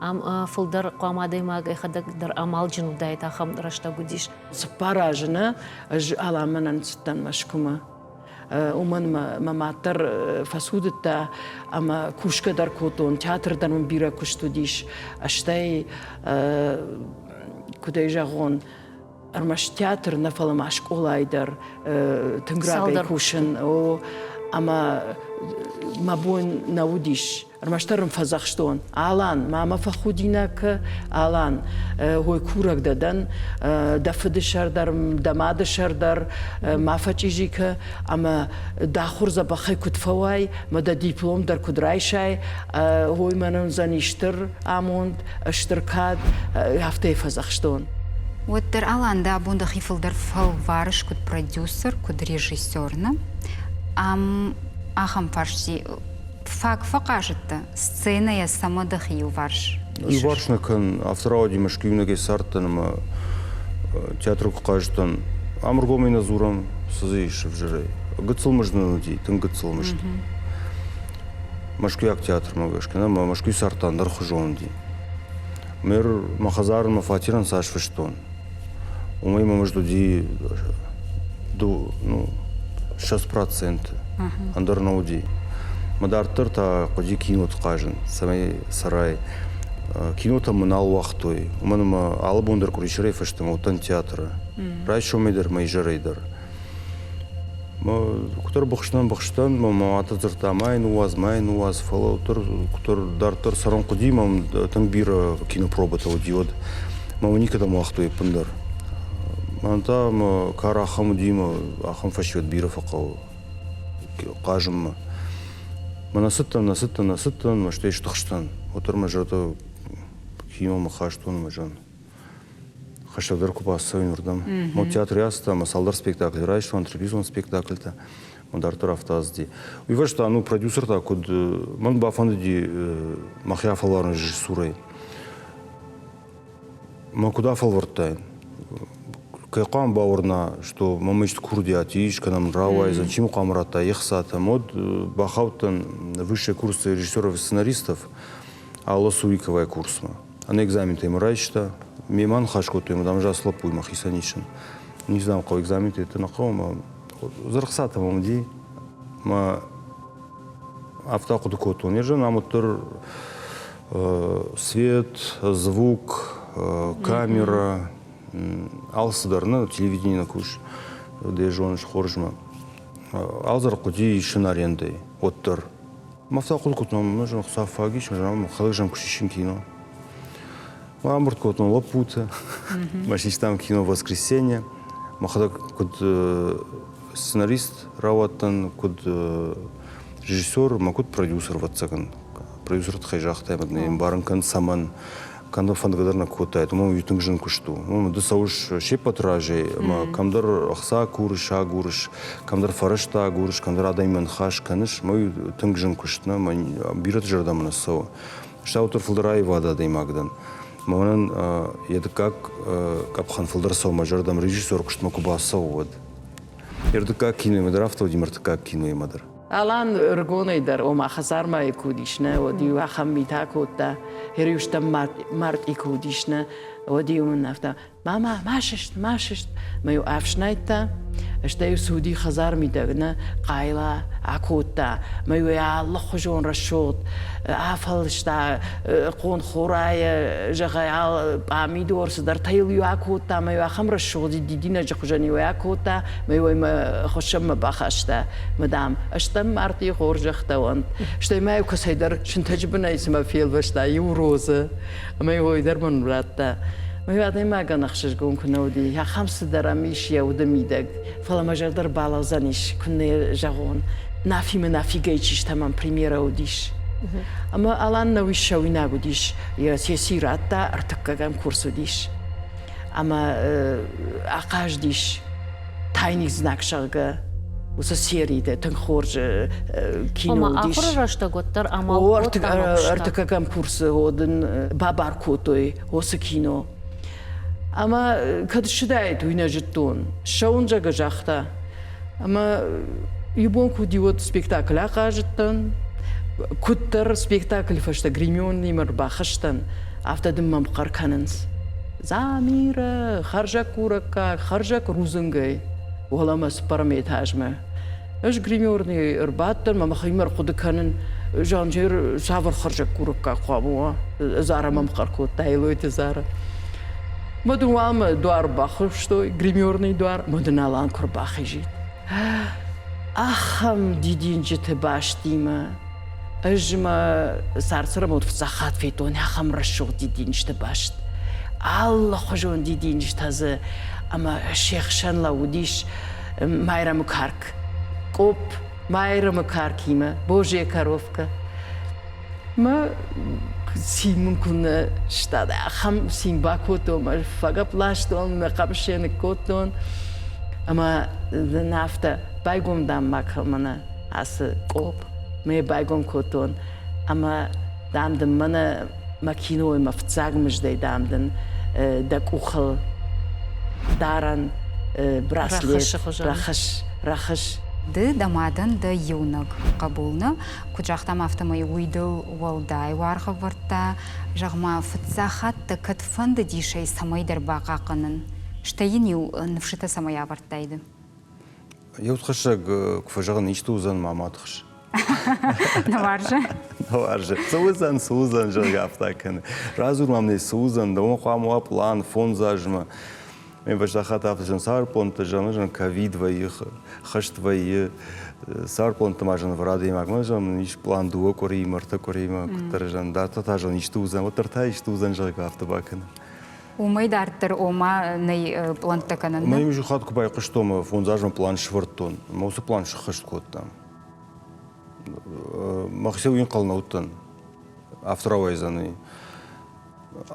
ам фылдӕр хъуамӕ адӕймаг йӕхӕдӕг дӕр амалджын уыдаид, ахӕм рӕстӕг уыдис. 4 азы нӕ ӕз Аланмӕ цыдтӕн Мӕскуымӕ. Уымӕн мӕ мад дӕр фӕцудыдта ӕмӕ кусгӕ дӕр кодтон, театр дӕр мын бирӕ куыст уыдис. Стӕй, куыд ӕй зӕгъон, ӕрмӕст театр нӕ, фӕлӕ ма скъолайы дӕр тынг рагӕй кусын. О, ӕмӕ мӕ бон нӕ уыдис. Ӕрмӕстдӕр ын фӕдзӕхстон, Алан, ма мӕ фӕхудинаг кӕ, Алан, ой курӕг дӕ дӕн, дӕ фыды сӕр дӕр, дӕ мады сӕр дӕр ма фӕчъизи кӕ, ӕмӕ дӕ ахуыр дзӕбӕхӕй куыд фӕуай, мӕ дӕ диплом дӕр куыд райсай, ой мӕнӕн уыдзӕни стыр амонд, стыр кад, афтӕ йӕ фӕдзӕхстон. Уӕддӕр, Алан, дӕ абон дӕхи фылдӕр фӕлварыс куыд продюсер, куыд режиссер, нӕ? Ам ахӕм фарсти фаг фӕхъазыдтӕ сценӕйӕ цӕмӕ дӕхи иуварс? Иуварс нӕ кӕн. Афтӕ рауади Мӕскуы иунӕгӕй цардтӕн ӕмӕ театры куы хъазыдтӕн, ам ӕргомӕй нӕ дзурӕм, цы дзы ис ӕвзӕрӕй. Гыццыл мызд нын уыди, тынг гыццыл мызд. Мӕскуыйаг театрмӕ гӕсгӕ нӕ, Мӕскуыйы цард та ӕндӕрхуызон уыди. Мэр мӕ хӕдзары мӕ фатерӕн цас фыстон, уымӕй мӕ мызд уыди ну, 20%. Ӕндӕр нӕ уыди. Мӕ дарддӕр та хъуыди киноты хъазын, цӕмӕй цӕрай. Кинотӕ мӕ нал уагътой, уымӕн ӕмӕ алы бон дӕр къуырисӕрӕй фӕстӕмӕ уыдтӕн театры. Райсомӕй дӕр мӕ изӕрӕй дӕр. Куыддӕр быхстӕн, быхстӕн, мӕ мад дзырдта, ма йын ныууадз, ма йын ныууадз, фӕлӕ уӕддӕр куыддӕр дарддӕр цӕрын хъуыди, мӕм тынг бирӕ кинопробӕтӕ уыди, уӕд мӕ никӕдӕм уагътой ӕппындӕр. Мӕн та мӕ кар ахӕм уыди, мӕ ахӕм фӕсивӕд бирӕ фӕхъӕуы хъазынмӕ. Мӕ нӕ цыдтӕн, нӕ цыдтӕн, нӕ цыдтӕн, мӕ стӕй стыхстӕн. Уӕддӕр мӕ зӕрдӕ киномӕ хастон ӕмӕ зӕн. Хӕстӕгдӕр куы бацӕуин уырдӕм. Мо театры ацыдтӕн ӕмӕ цалдӕр спектаклы райстон, трапезон спектакльтӕ. Мӕ дарддӕр афтӕ ацыди. Уый фӕстӕ, ну, продюсер та куыд, мӕн бафӕндыди мӕхи афӕлварын режиссурӕй. Мӕ куыд афӕлвӕрдтаин? Кӕй хъуамӕ бауырна, что мӕм исты курдиат ис, кӕнӕ мын рауайдзӕн, чи мын хъуамӕ радта йе хцатӕ. Мод бахаудтӕн высшие курсы режиссеров и сценаристов Алла Суриковайы курсмӕ. Ӕнӕ экзаментӕй мӕ райста. Мемӕ ныхас кодтой, ӕмӕ дам ӕз лӕппуимӕ хицӕн исын. Не знаю, хъӕуы экзаментӕ это нӕ хъӕуы, ӕмӕ зырхцатӕ мӕм уыди. Мӕ афтӕ ахъуыды кодтон. Ӕз ам уӕддӕр свет, звук, камера, алцыдӕр, нӕ телевидение нӕ кус, дӕ зоныс хорзмӕ. Алцыдӕр хъуыди исын арендӕй, уӕддӕр. Мӕ фӕхъуыды кодтон, мӕ зӕгъ, Хуыцау фаг ис, мӕ хӕлӕгзӕм куы сисын кино. Мӕ ӕмбырд кодтон лӕппутӕ, мӕ систам кино «Воскресенье». Мӕхӕдӕг куыд сценарист рауадтӕн, куыд режиссер, мӕ куыд продюсер, ӕвӕццӕгӕн. Продюсеры тыххӕй загътай, ӕмӕ дын ӕмбарын кӕн, цӕмӕн. Кӕнӕ фӕндгӕ дӕр нӕ кодтаид, уымӕн уый тынг зын куыст у. Уымӕн ды цӕуыс се ппӕты разӕй ӕмӕ кӕмдӕр ӕхца курыс, агурыс, кӕмдӕр фӕрӕзтӕ агурыс, кӕмдӕр адӕмимӕ ныхас кӕныс. Мӕ уый тынг зын куыст нӕ, мӕ бирӕты зӕрдӕмӕ нӕ цӕуы. Ставддӕр фылдӕр аивады адӕймаг дӕн. Мӕнӕн йӕ дыккаг къӕпхӕн фылдӕр цӕуы мӕ зӕрдӕмӕ режиссер куыстмӕ куы бацӕуы, уӕд. Йе ртыккаг киноимӕ дӕр афтӕ уыди, ме ртыккаг киноимӕ дӕр. Алан ӕрыгонӕй дӕр, ома хӕдзармӕ куы уыдис, нӕ, уӕд-иу ахӕм митӕ кодта. Ӕриустӕм мартъи куы уыдис, нӕ, уӕд-иу мын афтӕ, мама, ма сыст, ма сыст. Мӕ-иу ӕфснайдта. Стӕй суди хӕдзар мидӕг нӕ хъайла акодта, мӕ уый алыхуызон рӕсугъд афӕлыста хъонхорайӕ, зӕгъай, пъамидор цыдӕртӕ йыл-иу акодта, мӕ ахӕм рӕсугъд дидинӕджы хуызӕн-иу акодта, мӕ уый мӕ хуыссӕнмӕ бахаста. Мӕ, дам, стӕм мартъи хорзӕхтӕ уӕнт. Стӕй ма-иу кӕцӕйдӕр сынтӕджы бынӕй цыма фелвӕста иу розӕ, ӕмӕ уый дӕр мын радта. Мӕ адӕймагӕн ӕхсызгон куы нӕ уыди, ахӕм цыдӕр ӕм ис йӕ уды мидӕг, фӕлӕ мӕ зӕрдӕ рбалӕудзӕнис, куыннӕ зӕгъон. Нафимӕ Нафигӕй чи стӕм премьерӕ уыдис. Ӕмӕ Алан нӕ уый ссӕуинаг уыдис, йӕ сесси радта, ӕртыккӕгӕм курс уыдис. Ӕмӕ ахъазыдис Тайный знак, зӕгъгӕ, уыцы сериты тынг хорз кино уыдис. Ахуыры рӕстӕг уӕддӕр амал кодта. Ӕртыккӕгӕм курсы дын бабар кодтой уыцы кино. Ӕмӕ кӕд ссыдаид, уый нӕ зыдтон. Ссӕуын, зӕгъгӕ, загъта. Ӕмӕ иу бон куы уыди, уӕд спектакль ахъазыдтӕн. Куыддӕр спектаклы фӕстӕ гримерныймӕ ӕрбахызтӕн, афтӕ дын мӕм хъӕр кӕнынц. Замирӕ, хӕрзӕггурӕггаг, хӕрзӕг рудзынгӕй уӕлӕмӕ цыппӕрӕм этажмӕ. Ӕз гримерныйы ӕрбадтӕн, мӕ мӕхимӕ ӕрхъуыды кӕнын, Жанжер цавӕр хӕрзӕггурӕггаг хъуамӕ уа? Зара мӕм хъӕр кодта, Елойты Зара. Мӕ дын уалмӕ дуар бахуыстой, гримерный дуар, мӕ дын Алан куы рбахизид. Ахӕм дидинджыты бастимӕ ӕз мӕ цард-цӕрӕнбонты фыццаг хатт федтон ахӕм рӕсугъд дидинджыты баст. Алыхуызон дидинджытӕ дзы ӕмӕ се хсӕн лӕууыдис Майрӕмы карк. Къопп Майрӕмы каркимӕ, Божья коровка. Мӕ цин мын куы нӕ стад, ахӕм цин бакодтон, мӕ фӕгӕпп ластон, мӕ хъӕбысы ныккодтон. Ӕмӕ дын афтӕ байгом дам ма кӕн мӕнӕ ацы къопп. Мӕ байгом кодтон ӕмӕ дам дын мӕнӕ мӕ кинойы мӕ фыццаг мыздӕй дам дын дӕ къухыл дарӕн браслет, рӕхыс, рӕхыс. Ды дӕ мадӕн дӕ иунӕг хъӕбул нӕ, Куыд загътам, афтӕмӕй уый дыл уӕлдай уаргъ ӕвӕрдта, зӕгъ-ма, фыццаг хатт дӕ кӕд фӕндыдис ӕй цӕмӕйдӕр бахъахъхъӕнын, стӕй йын-иу ныфсытӕ цӕмӕй авӕрдтай ды? Еу хӕссӕг куы фӕзӕгъын, исты уыдзӕн, ма ма тыхс. Нӕ уарзы? Нӕ уарзы. Цы уыдзӕн, цы уыдзӕн, зӕгъгӕ, афтӕ кӕны. Радзур мӕм нӕ, цы уыдзӕн, дӕуӕн хъуамӕ уа пълан 5 азмӕ. Ме фӕстаг хатт афтӕ царпонты зӕгъын, ковид вӕййы, хӕст вӕййы, царпонты ма зӕгъын, адӕймагмӕ зӕгъын, ис план 2 къуыримӕ, 3 къуыримӕ, куыддӕр зӕгъын, дарддӕр та зӕгъын, исты уыдзӕн, уӕддӕр та исты уыдзӕн, зӕгъгӕ, афтӕ бакӕны. Уымӕй дарддӕр, ома, нӕй пълӕнттӕ кӕнын? Мӕ иу хатт куы байхъуыстон, 5 азмӕ план сӕвӕрдтон, мӕ уыцы план сӕххӕст кодтам. Мӕхицӕй уый ӕнхъӕл нӕ уыдтӕн, афтӕ рауайдзӕн.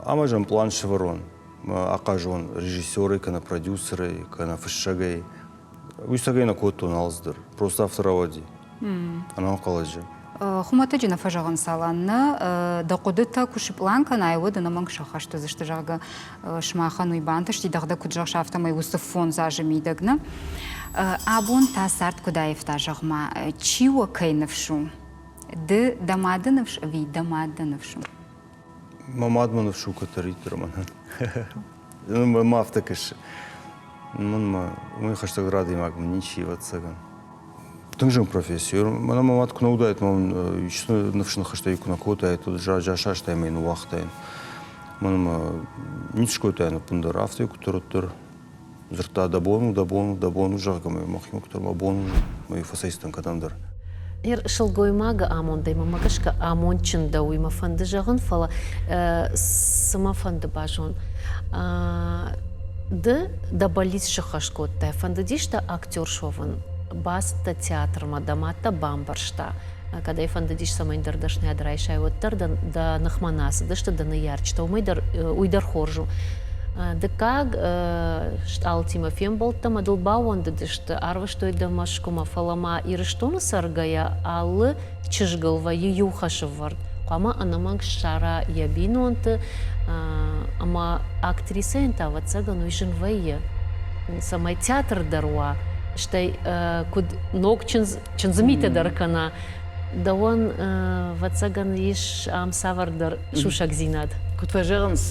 Ӕмӕ зӕгъын, план сӕвӕрон, ахъазон режиссерӕй кӕнӕ продюсерӕй, кӕнӕ фыссӕгӕй. Уый цӕгӕй нӕ кодтон алцыдӕр. Просто афтӕ рауади. Ӕнӕнхъӕлӕджы. Хуымӕтӕджы нӕ фӕзӕгъынц, Алан, нӕ дӕ хъуыдытӕ куы сыпълан кӕнай, уӕд ӕнӕмӕнг сӕххӕст уыдзысты, зӕгъгӕ, сымахӕн уый бантысти, дӕхӕдӕг куыд зӕгъыс, афтӕмӕй уыцы 5 азы мидӕг, нӕ? Абон та цард куыд аивта, зӕгъ-ма, чи уӕ кӕй ныфс у? Ды дӕ мады ныфс ӕви дӕ мад дӕ ныфс у? Мӕ мад мӕ ныфс у кӕддӕриддӕр мӕнӕн. Мӕ афтӕ кӕсы. Мӕнмӕ уымӕй хӕстӕгдӕр адӕймаг мын ничи, ӕвӕццӕгӕн. Тынг зын професси. Мӕнӕ мӕ мад куы нӕ уыдаид, мӕ исты ныфс ныхӕстӕй куы нӕ кодтаид, уӕд асастай мӕ ныууагътаин. Мӕнмӕ ницы скодтаин ӕппындӕр. Афтӕ куыддӕр уӕддӕр дзырдта, дӕ бон у, дӕ бон у, дӕ бон у, зӕгъгӕ, мӕ мӕхимӕ куыддӕр мӕ бон у, мӕ фӕцӕйцыдтӕн кӕдӕмдӕр. Сылгоймагы амондӕй мӕ гӕсгӕ амондджын дӕ, уый мӕ фӕнды зӕгъын, фӕлӕ цы мӕ фӕнды базон. Ды дӕ бӕллиц сыххӕст кодтай, фӕндыдис дӕ актер суӕвын, бацыдтӕ театрмӕ, дӕ мад дӕ бамбӕрста, кӕд ӕй фӕндыдис цӕмӕндӕр дӕсныйад райсай, уӕддӕр дӕ ныхмӕ нӕ цыдысты дӕ ныййарджытӕ, уымӕй дӕр уый дӕр хорз у. Дыккаг стъалытимӕ фембӕлдтӕ мӕ дыл баууӕндыдысты, арвыстой дӕ Мӕскуымӕ, фӕлӕ ма Ирыстоны цӕргӕйӕ алы чызгыл вӕййы иу хӕсӕвӕрд. Хъуамӕ ӕнӕмӕнг ссара йӕ бинонты, ӕмӕ актрисӕйӕн та, ӕвӕццӕгӕн, уый зын вӕййы, цӕмӕй театр дӕр уа, стӕй куыд ног чындз, чындзы митӕ дӕр кӕна. Дӕуӕн, ӕвӕццӕгӕн, ис ам цавӕрдӕр сусӕгдзинад. Куыд фӕзӕгъынц,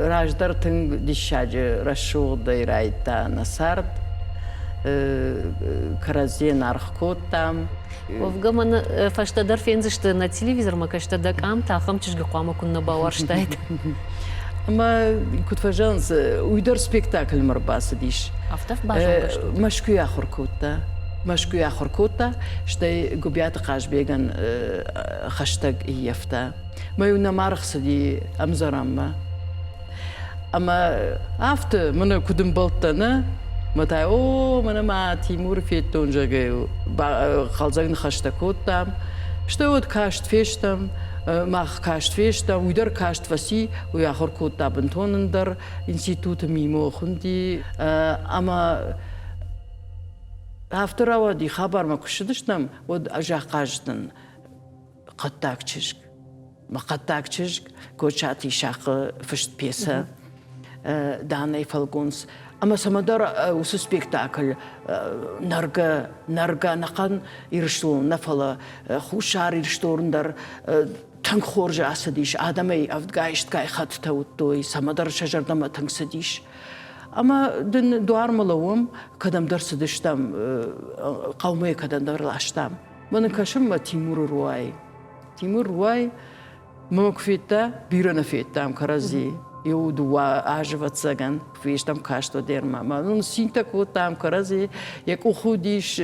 раздӕр тынг диссаджы рӕсугъдӕй райдта нӕ цард. Кӕрӕдзийӕн аргъ кодтам. Уӕвгӕ мӕн фӕстӕдӕр фендзысты нӕ телевизормӕ кӕстӕ дӕ къамтӕ, ахӕм чызгы хъуамӕ куыннӕ бауарзтаид. Ӕмӕ куыд фӕзӕгъынц, уый дӕр спектакльмӕ ӕрбацыдис. Афтӕ базонгӕ стут? Мӕскуыйы ахуыр кодта. Мӕскуыйы ахуыр кодта, стӕй Гуыбиаты Хъазбегӕн хӕстӕг ӕййӕфта. Мӕ-иу нӕм аргъ цыди ӕмдзӕрӕнмӕ. Ӕмӕ афтӕ, мӕнӕ куыд ӕмбӕлттӕ, нӕ? Мӕ та, о, мӕнӕ ма Тимуры федтон, зӕгъгӕ, хъӕлдзӕг ныхӕстӕ кодтам. Стӕй уӕд каст фестӕм, мах каст фестӕм, уый дӕр каст фӕци, уый ахуыр кодта бынтон ӕндӕр институты мимо хуынди. Ӕмӕ афтӕ рауади, хабармӕ куы ссыдыстӕм, уӕд ӕз ахъазыдтӕн хъӕддаг чызг. Мӕ хъӕддаг чызг Кочаты Исахъы фыст пьесӕ Данӕйы фӕлгонц. Ӕмӕ цӕмӕдӕр уыцы спектакль нӕргӕ, нӕргӕ ӕнӕхъӕн Ирыстон нӕ, фӕлӕ Хуссар Ирыстон дӕр тынг хорз ацыдис. Адӕмӕй ӕвдгай-стгай хӕттытӕ уыдтой, цӕмӕдӕр сӕ зӕрдӕмӕ тынг цыдис. Ӕмӕ дын дуармӕ лӕууӕм, кӕдӕмдӕр цыдыстӕм, хъӕумӕ кӕдӕмдӕр ластам. Мӕнӕ кӕсынмӕ Тимуры руай. Тимур руай, мӕ куы федта, бирӕ нӕ федтам кӕрӕдзи. Иу дыууӕ азы ӕвӕццӕгӕн фестӕм каст уӕдермӕ. Мӕ нын цинтӕ кодтам кӕрӕдзи. Йӕ къух уыдис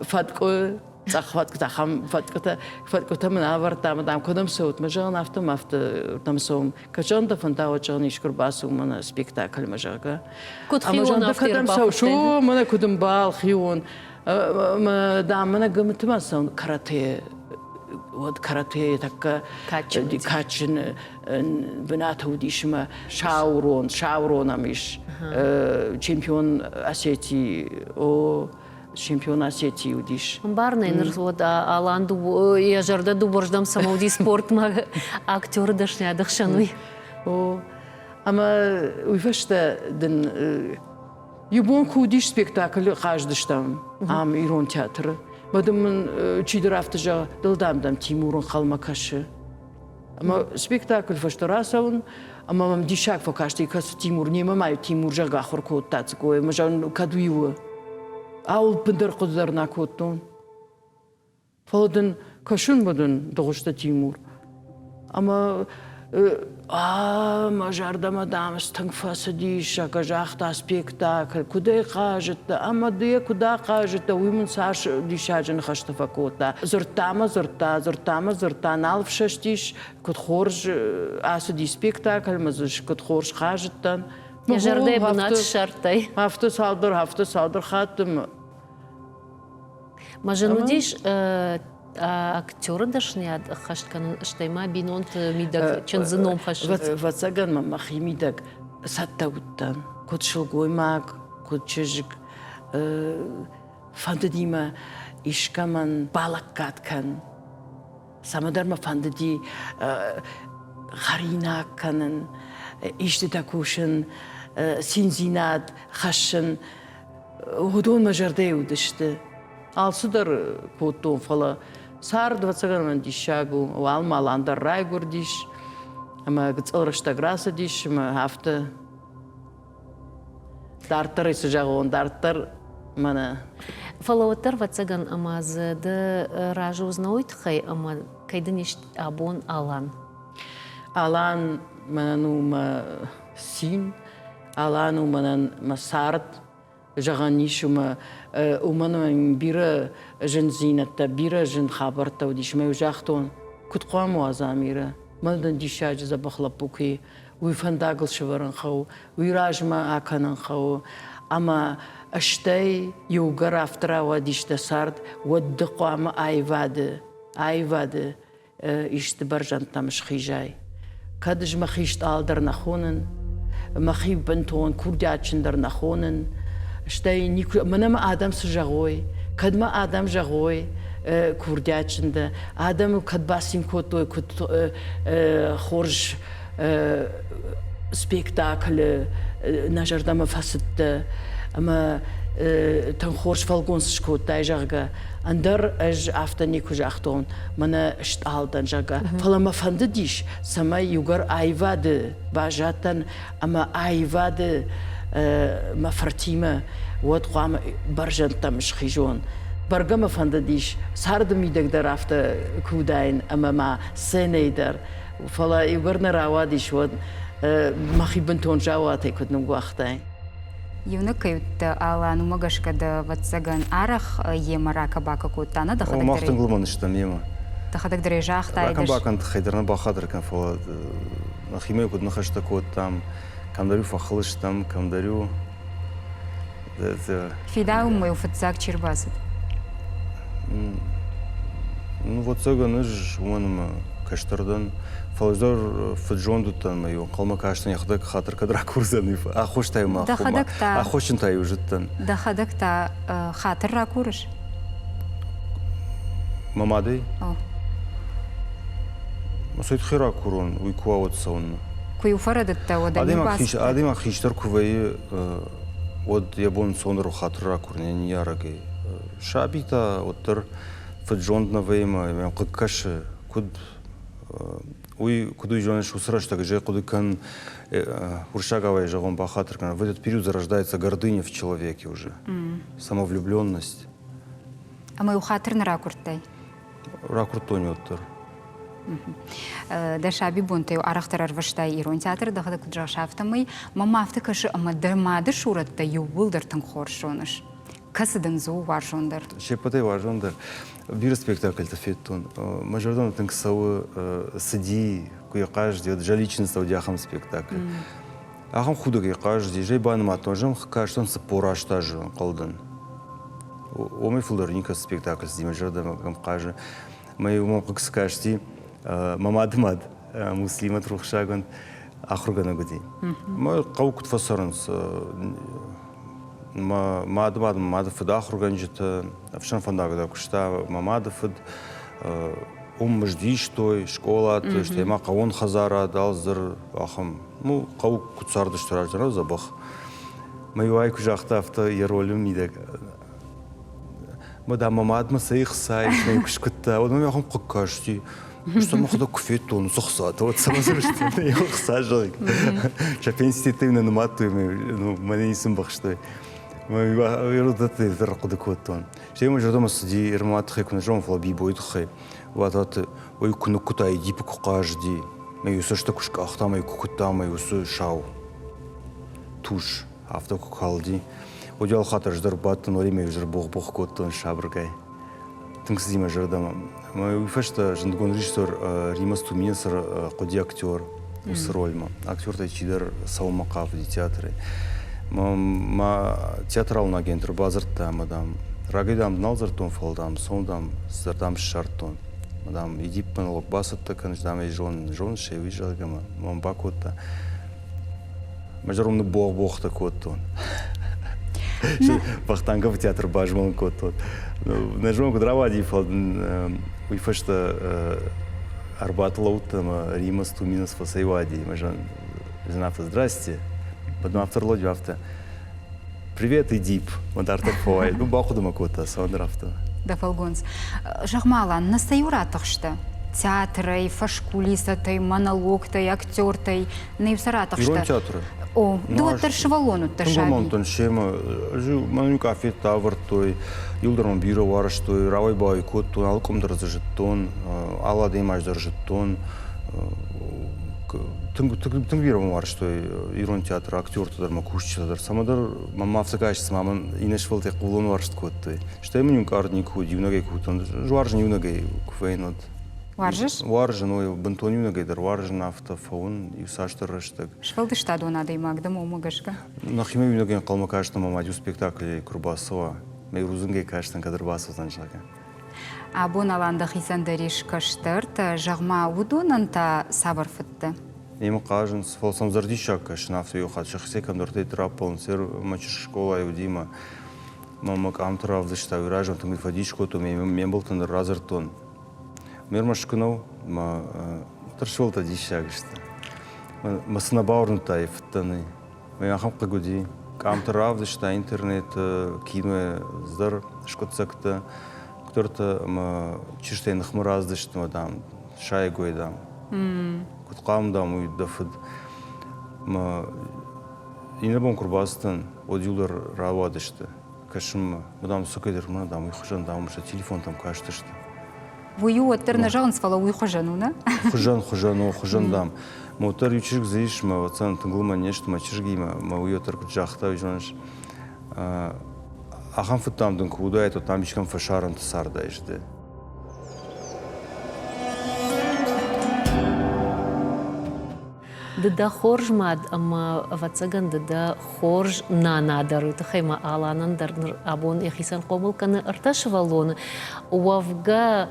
фӕткъуы, цъӕх фӕткъуытӕ, ахӕм фӕткъуытӕ, фӕткъуытӕ мын авӕрдта, ӕмӕ дам, кӕдӕм цӕут? Мӕ зӕгъын, афтӕ мӕ афтӕ рдӕм цӕуӕм. Кӕд дӕ фӕнда, уӕд зӕгъын, искуы ӕрбацу мӕнӕ спектакльмӕ, зӕгъгӕ. Куыд хион афтӕ кӕдӕм цӕуыс? О, мӕнӕ куыд ӕмбал, хион. Дам, мӕнӕ гымытымӕ цӕуын каратэ уӕд каратэ тӕккӕ кадджын бынаты уыдис ӕмӕ Саурон, Саурон ӕм ис чемпион Осетии, о, чемпион Осетии уыдис. Ӕмбарынӕй ныр уӕд Алан йӕ зӕрдӕ дыууӕрдӕм цӕмӕ уыди спортмӕ актеры дӕсныйады хсӕн уый. О, ӕмӕ уый фӕстӕ дын Иу бон куы уыдис спектаклы хъаздыстӕм ам ирон театры. Мӕ дын мын чидӕр афтӕ зӕгъы, дыл дам дӕм Тимур ӕнхъӕлмӕ кӕсы. Ӕмӕ спектакль фӕстӕ рацӕуын, ӕмӕ мӕм диссаг фӕкасти, кӕцы Тимур, немӕ ма Тимур, зӕгъгӕ, ахуыр кодта Цыкъойы. Ӕмӕ зӕгъын, кӕд уый у. Ауыл ӕппындӕр хъуыды дӕр нӕ кодтон. Фӕлӕ дын кӕсынмӕ дын Дыгъуызты Тимур. Ӕмӕ а мӕ зӕрдӕмӕ дам тынг фӕцыдис, зӕгъгӕ, загъта спектакль, куыд ӕй хъазыдтӕ ӕмӕ ды йӕ куыд ахъазыдтӕ, уый мын цас диссаджы ныхӕстӕ фӕкодта. Дзырдта мӕ дзырдта, дзырдта мӕ дзырдта, нал фсӕстис, куыд хорз ацыди спектакль, мӕ дзы куыд хорз хъазыдтӕн. Йӕ зӕрдӕйы бынат ссардтай. Афтӕ цалдӕр, афтӕ цалдӕр хатты Мӕ зын уыдис актеры дӕсныйад ӕххӕст кӕнын, стӕй ма бинонты мидӕг чындзы ном хӕссын. Ӕвӕццӕгӕн мӕ мӕхи мидӕг цӕттӕ уыдтӕн, куыд сылгоймаг, куыд чызг. Фӕндыди мӕ искӕмӕн балӕггад кӕн. Цӕмӕдӕр мӕ фӕндыди хӕринаг кӕнын, истытӕ кусын, циндзинад хӕссын. Уыдон мӕ зӕрдӕйы уыдысты. Алцыдӕр кодтон, фӕлӕ цард, ӕвӕццӕгӕн, мӕн диссаг у. Уалмалан дӕр райгуырдис, ӕмӕ гыццыл рӕстӕг рацыдис, ӕмӕ афтӕ дарддӕр цы зӕгъон, дарддӕр мӕнӕ. Фӕлӕ уӕддӕр, ӕвӕццӕгӕн, ӕмӕ дзы ды разы уыдзынӕ уый тыххӕй, ӕмӕ кӕй дын ис абон Алан? Алан мӕнӕн у мӕ цин, Алан у мӕнӕн мӕ цард, зӕгъӕн ис, ӕмӕ уымӕн ӕмӕ бирӕ зындзинӕдтӕ, бирӕ зын хабӕрттӕ уыдис. Ӕмӕ-иу загътон, куыд хъуамӕ уа Замирӕ? Мӕн дын диссаджы дзӕбӕх лӕппу куы и, уый фӕндагыл сӕвӕрын хъӕуы, уый размӕ акӕнын хъӕуы. Ӕмӕ стӕй иугӕр афтӕ рауадис дӕ цард, уӕд ды хъуамӕ аивады, аивады исты бӕрзӕндтӕм схизай. Кӕд ӕз мӕхи стъал дӕр нӕ хонын, мӕхи бынтон курдиатджын дӕр нӕ хонын, стӕй никуы, мӕнӕ мӕ адӕм цы зӕгъой, кӕд мӕ адӕм зӕгъой, курдиатджын дӕ, адӕм кӕд бацин кодтой, куыд хорз спектаклы нӕ зӕрдӕмӕ фӕцыдтӕ ӕмӕ тынг хорз фӕлгонц скодтай, зӕгъгӕ. Ӕндӕр ӕз афтӕ никуы загътон, мӕнӕ стъал дӕн, зӕгъгӕ. Фӕлӕ мӕ фӕндыдис, цӕмӕй иугӕр аивады баззадтӕн ӕмӕ аивады мӕ фыртимӕ, уӕд хъуамӕ бӕрзӕндтӕм схизон. Бӕргӕ мӕ фӕндыдис царды мидӕг дӕр афтӕ куы уыдаин ӕмӕ ма сценӕйы дӕр. Фӕлӕ иугӕр нӕ рауадис, уӕд мӕхи бынтон заууатӕй куыд ныууагътай. Иунӕг кӕй уыдтӕ, Алан, уымӕ гӕсгӕ дӕ, ӕвӕццӕгӕн, арӕх йемӕ ракӕ-бакӕ кодта, нӕ дӕхӕдӕг дӕр? Мах тынг лымӕн стӕм йемӕ. Дӕхӕдӕг дӕр ӕй загътай. Ракӕн-бакӕн тыххӕй дӕр нӕ бахатыр кӕн, фӕлӕ нӕхимӕ куыд ныхӕстӕ кодтам, кӕмдӕр-иу фӕхыл стӕм, кӕмдӕр-иу Фидауынмӕ-иу фыццаг чи рбацыд? Ну, ӕвӕццӕгӕн, ӕз уымӕн ӕмӕ кӕстӕр дӕн. Фӕлӕ ӕз дӕр фыд-зонд уыдтӕн ӕмӕ-иу ӕнхъӕлмӕ кастӕн, йӕхӕдӕг хатыр кӕд ракурдзӕн, аххостӕй мӕ аххосджын та-иу зыдтӕн. Дӕхӕдӕг та хатыр ракурыс? Мӕ мадӕй? Цӕй тыххӕй ракурон, уый куы уа, уӕд цӕуыннӕ? Куы-иу фӕрӕдыдтӕ, уӕд ӕм-иу бацыдтӕ? Адӕймаг хистӕр куы вӕййы, уӕд йӕ бон ӕнцондӕр у хатыр ракурын йӕ ныййарӕгӕй. Саби та уӕддӕр фыд-зонд нӕ вӕййы ӕмӕ йӕм хъыг кӕсы, куыд уый, куыд уый зоныс, уыцы рӕстӕг ӕз ӕй хъуыды кӕн, уырыссагау ӕй зӕгъон, бахатыр кӕн, в этот период зарождается гордыня в человеке уже, самовлюбленность. Ӕмӕ-иу хатыр нӕ ракуырдтай? Ракуырдтон уӕддӕр. Дӕ сабибонтӕ-иу арӕхдӕр ӕрвыстай ирон театры, дӕхӕдӕг куыд зӕгъыс, афтӕмӕй. Мӕм афтӕ кӕсы, ӕмӕ дӕ мады сурӕттӕ иууылдӕр тынг хорз зоныс. Кӕцы дын дзы у уарзондӕр? Се ппӕтӕй уарзондӕр. Бирӕ спектакльтӕ федтон. Мӕ зӕрдӕмӕ тынг цӕуы цыди, куы йӕ хъазыди, уӕд Жаличница уыди ахӕм спектакль. Ахӕм худӕгӕй хъазыди, зӕй банымадтон, зӕм кастӕн 48 азы ӕнхъӕлдӕн. Уымӕй фылдӕр никӕцы спектакль цыди мӕ зӕрдӕмӕ кӕм хъазы. Мӕ иумӕ хъыг скасти мӕ мады мад Муслимӕт рухсагонд ахуыргӕнӕг уыди. Мӕ хъӕу куыд фӕцӕрынц, мӕ мады мад, мӕ мады фыд ахуыргӕнджытӕ, ӕфсӕнфӕндаг дӕр куыста мӕ мады фыд. Уым мызд истой, скъолаты, стӕй ма хъӕуон хӕдзарад, алцыдӕр ахӕм. Ну, хъӕу куыд цардысты раздӕр, дзӕбӕх. Мӕ иуӕй куы загъта, афтӕ йӕ ролы мидӕг Мӕ дам, мӕ мадмӕ цӕй хца ис, мӕ куы скуыдта, уӕд мӕм ахӕм хъыг касти. Стӕй мӕхӕдӕг куы федтон уыцы хцатӕ, уӕд цӕмӕ сты хца зӕгъ. Сӕ пенситӕ нӕ нымадтой, мӕнӕ ницы ӕмбӕхстой. Мӕ дӕр хъуыды кодтон. Стӕй мӕ зӕрдӕмӕ цыди Ирмӕ тыххӕй куы нӕ зӕгъон, фӕлӕ Бибойы тыххӕй. Уататы уый куы ныккуыдта, Эдипы куы хъазыди, мӕ иу цӕсты куы скъахта, мӕ куы куыдта, мӕ уыцы сау тушь афтӕ куы калди. Уӕд хатт ӕз дӕр бадтӕн, уӕд ӕз дӕр богъ-богъ кодтон сабыргай. Тынг цыди мӕ зӕрдӕмӕ. Ӕмӕ уый фӕстӕ зындгонд режиссер Римас Туминец хъуыди актер уыцы рольмӕ. Актертӕй чидӕр цӕуынмӕ хъавыди театрӕй. Мӕ театралон агент ӕрбадзырдта ӕмӕ, дам, рагӕй, дам, нал дзырдтон, фӕлӕ, дам, цом, дам, цыдӕр, дам, ссардтон. Мӕ, дам, иди монолог бацӕттӕ кӕн, дам, ӕй зонын, зоныс ӕй, уый, зӕгъгӕ, мӕм бакодта. Мӕ зӕронд ныббогъ-богътӕ кодтон. Вахтанговы театр базмӕлын кодтон. Нӕ зонын, куыд рауади, фӕлӕ уый фӕстӕ Арбаты лӕудтӕн ӕмӕ Римас Туминас фӕцӕйуади. Мӕ зӕн афтӕ «Здрасте». Потом автор лодью афтӕ «Привет, Эдип». Мӕ дарддӕр фӕуай. Ну, бахъуыды мӕ кодта, цӕуӕндӕр афтӕ. Дӕ фӕлгонц. Зӕгъ-ма, Алан, нӕ цӕй ратыхстӕ? Театрӕй, фӕскулисӕтӕй, монологтӕй, актертӕй, нӕ сӕ ратыхстӕ? Ирон театры? О, ды уӕддӕр сывӕллон уыдтӕ саби. Тынг семӕ. Мӕн къафеттӕ ӕвӕрдтой, иуылдӕр мӕ бирӕ уарзтой, рауай-бауай кодтон, алы къуым дӕр дзы зыдтон, алы адӕймаджы дӕр зыдтон. Тынг, тынг, тынг бирӕ мӕ уарзтой ирон театры актертӕ дӕр, мӕ кусджытӕ дӕр. Цӕмӕдӕр мӕм афтӕ каст, цыма мӕн иннӕ сывӕллӕттӕй хъулон уарзт кодтой. Стӕй мын иу къард никуы уыд, иунӕгӕй куы уыдтӕн. Ӕз уарзын иунӕгӕй куы вӕййын, уӕд. Уарзыс? Уарзын, ой, бынтон иунӕгӕй дӕр уарзын афтӕ фӕуын иуцасдӕр рӕстӕг. Сфӕлдыстадон адӕймаг дӕм уымӕ гӕсгӕ? Нӕхимӕ иунӕгӕй ӕнхъӕлмӕ кастӕн, мӕ мад иу спектаклӕй куы рбацӕуа, мӕ рудзынгӕй кастӕн, кӕд ӕрбацӕудзӕн, зӕгъгӕ. Абон Алан дӕхицӕн дӕр ис кӕстӕртӕ, зӕгъ-ма, уыдонӕн та цавӕр фыдтӕ? Немӕ хъазынц, фӕлӕ сӕм зӕрдиссаг кӕсын, афтӕ иу хатт сӕхицӕй кӕмдӕртӕй раппӕлынц, мӕ чызг скъолайы уыди мӕ мӕ къамты равдыста, уый размӕ тынг фӕдис кодтон, ме мбӕлттӕн дӕр радзырдтон. Ме рмӕст куы нӕу, мӕ тырсывӕлтӕ диссаг сты. Мӕ цы нӕ бауырныдта йӕ фыдтӕн, мӕ ахӕм хъыг уыди. Къамты равдыста интернеты, кинойы дӕр скъуыддзӕгтӕ, куыддӕртӕ ӕмӕ чызджытӕй ныхмӕ раздысты, мӕ, дам, сайӕгой, дам. Куыд хъуамӕ, дам, уый дӕ фыд. Мӕ Иннӕ бон куы рбацыдтӕн, уӕд иуылдӕр рауадысты кӕсынмӕ. Мадам сукӕй дӕр мӕнӕ, дам, уый хуызӕн, дам, сӕ телефонтӕм кастысты. Уый у уӕддӕр нӕ зӕгъынц, фӕлӕ уый хуызӕн у, нӕ? Хуызӕн, хуызӕн у, хуызӕн, дам. Уӕддӕр иу чызг дзы ис, мӕ оцан тынг лымӕн не сты мӕ чызгимӕ, мӕ уый уӕддӕр куыд загъта, уый зоныс. Ахӕм фыд, дам, дын куы уыдаид, уӕд, дам, искӕм фӕсарӕнты цардаис ды. Ды дӕ хорз мад ӕмӕ, ӕвӕццӕгӕн, ды дӕ хорз нана дӕр. Уый тыххӕй ма Аланӕн дӕр ныр абон йӕхицӕн хъомыл кӕны ӕртӕ сывӕллоны. Уӕвгӕ,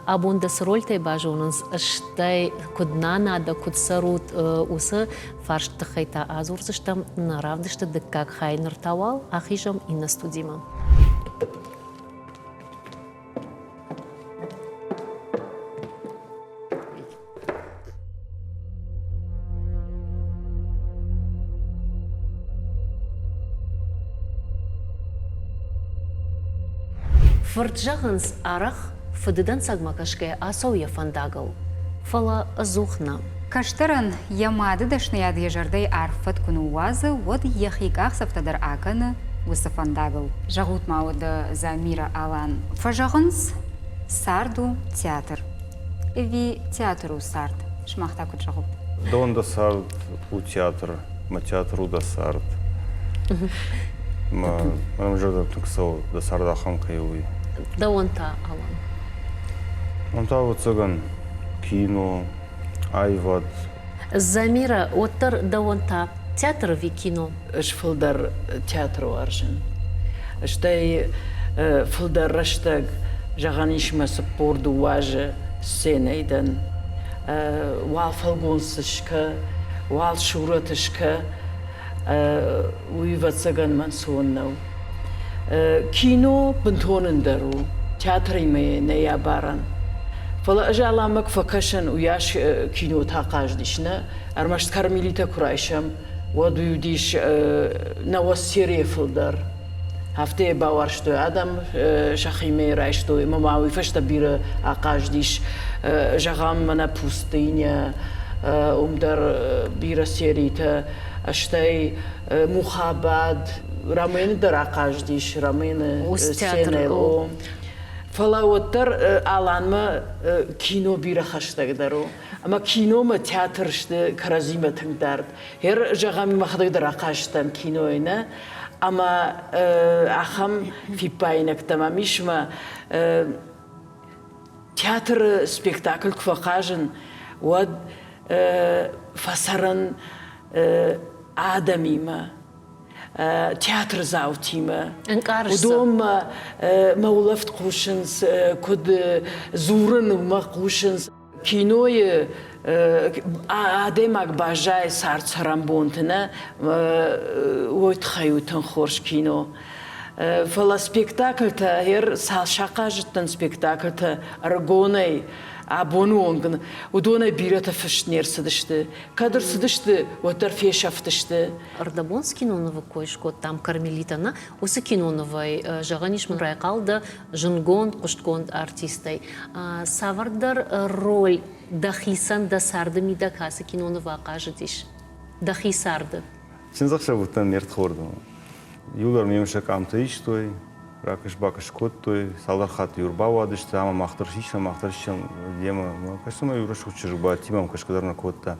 абон дӕ цы рольтӕй базонынц, стӕй куыд нана дӕ, куыд цӕрут, уыцы фарст тыххӕй та адзурдзыстӕм нӕ равдысты дыккаг хай. Ныр та уал ахизӕм иннӕ студимӕ. Фырт зӕгъынц, арӕх фыды дӕнцӕгмӕ кӕсгӕйӕ ацӕуы йӕ фӕндагыл, фӕлӕ ӕдзух нӕ. Кӕстӕрӕн йӕ мады дӕсныйад йӕ зӕрдӕйы арф фӕд куы ныууадзы, уӕд йӕхи къахдзӕфтӕ дӕр акӕны уыцы фӕндагыл. Зӕгъут-ма уӕдӕ, Замирӕ Алан, фӕзӕгъынц, цард у театр. Ӕви театр у цард? Сымах та куыд зӕгъут? Дон дӕ цард у театр, мӕ театр у дӕ цард. Мӕ зӕрдӕ тынг цӕуы, дӕ цард ахӕм кӕй у, уый. Дӕуӕн та, Алан? Мӕн та, ӕвӕццӕгӕн, кино, аивад. Замирӕ, уӕддӕр дӕуӕн та театр ӕви кино? Ӕз фылдӕр театр уарзын. Стӕй фылдӕр рӕстӕг, зӕгъӕн ис, мӕ 42 азы сценӕйы дӕн. Уал фӕлгонц скӕ, уал сурӕт скӕ, уый, ӕвӕццӕгӕн, мӕн сон нӕу. Кино бынтон ӕндӕр у, театримӕ нӕй абарӕн. Фӕлӕ ӕз аламӕ куы фӕкӕсын, уыйас кинотӕ хъазыдис, нӕ? Ӕрмӕст Кармелитӕ куы райсӕм, уӕд уый уыдис науӕдз серийӕ фылдӕр. Афтӕ йӕ бауарзтой адӕм, сӕхимӕ райстой ӕмӕ ма уый фӕстӕ бирӕ ахъазыдис. Зӕгъӕм, мӕнӕ Пустыня, уым дӕр бирӕ серитӕ, стӕй Мухаббат, Рамены дӕр ахъазыдис, Рамены сценӕйыл. Фӕлӕ уӕддӕр Аланмӕ кино бирӕ хӕстӕгдӕр у. Ӕмӕ киномӕ театр сты кӕрӕдзимӕ тынг дард. Гъер, зӕгъӕм, мӕхӕдӕг дӕр ахъазтӕн кинойы, нӕ? Ӕмӕ ахӕм фиппаинӕгтӕ мӕм ис, мӕ театры спектакль куы фӕхъазын, уӕд фӕцӕрын адӕмимӕ, театрдзаутимӕ. Уыдонмӕ мӕ улӕфт хъусынц, куыд дзурын, уымӕ хъусынц. Кинойы адӕймаг баззайы цард-цӕрӕнбонты, нӕ, уой тыххӕй у тынг хорз кино. Фӕлӕ спектакльтӕ, гъер цал сахъазыдтӕн спектакльтӕ ӕрыгонӕй, абоны онг уыдонӕй бирӕтӕ фыст не рцыдысты. Кӕд ӕрцыдысты, уӕддӕр фесӕфтысты. Ӕрдӕбон цы кинонывы кой скодтам Кармелитӕ-нӕ, уыцы кинонывӕй, зӕгъӕн ис, мын райхъал дӕ зындгонд, хъуыстгонд артисттӕй. Цавӕрдӕр роль дӕхицӕн дӕ царды мидӕг ацы киноныв ахъазыдис? Дӕхи царды? Чындзӕхсӕв уыдтӕн ме рдхордыл. Иуылдӕр мемӕ сӕ къамтӕ истой, ракӕс-бакӕс кодтой, цалдӕр хатты иу ӕрбауадысты, ӕмӕ мах дӕр сисӕм, мах дӕр сисӕм демӕ. Кӕсын ма иу рӕсугъд чызг бадти, мӕм кӕсгӕ дӕр нӕ кодта.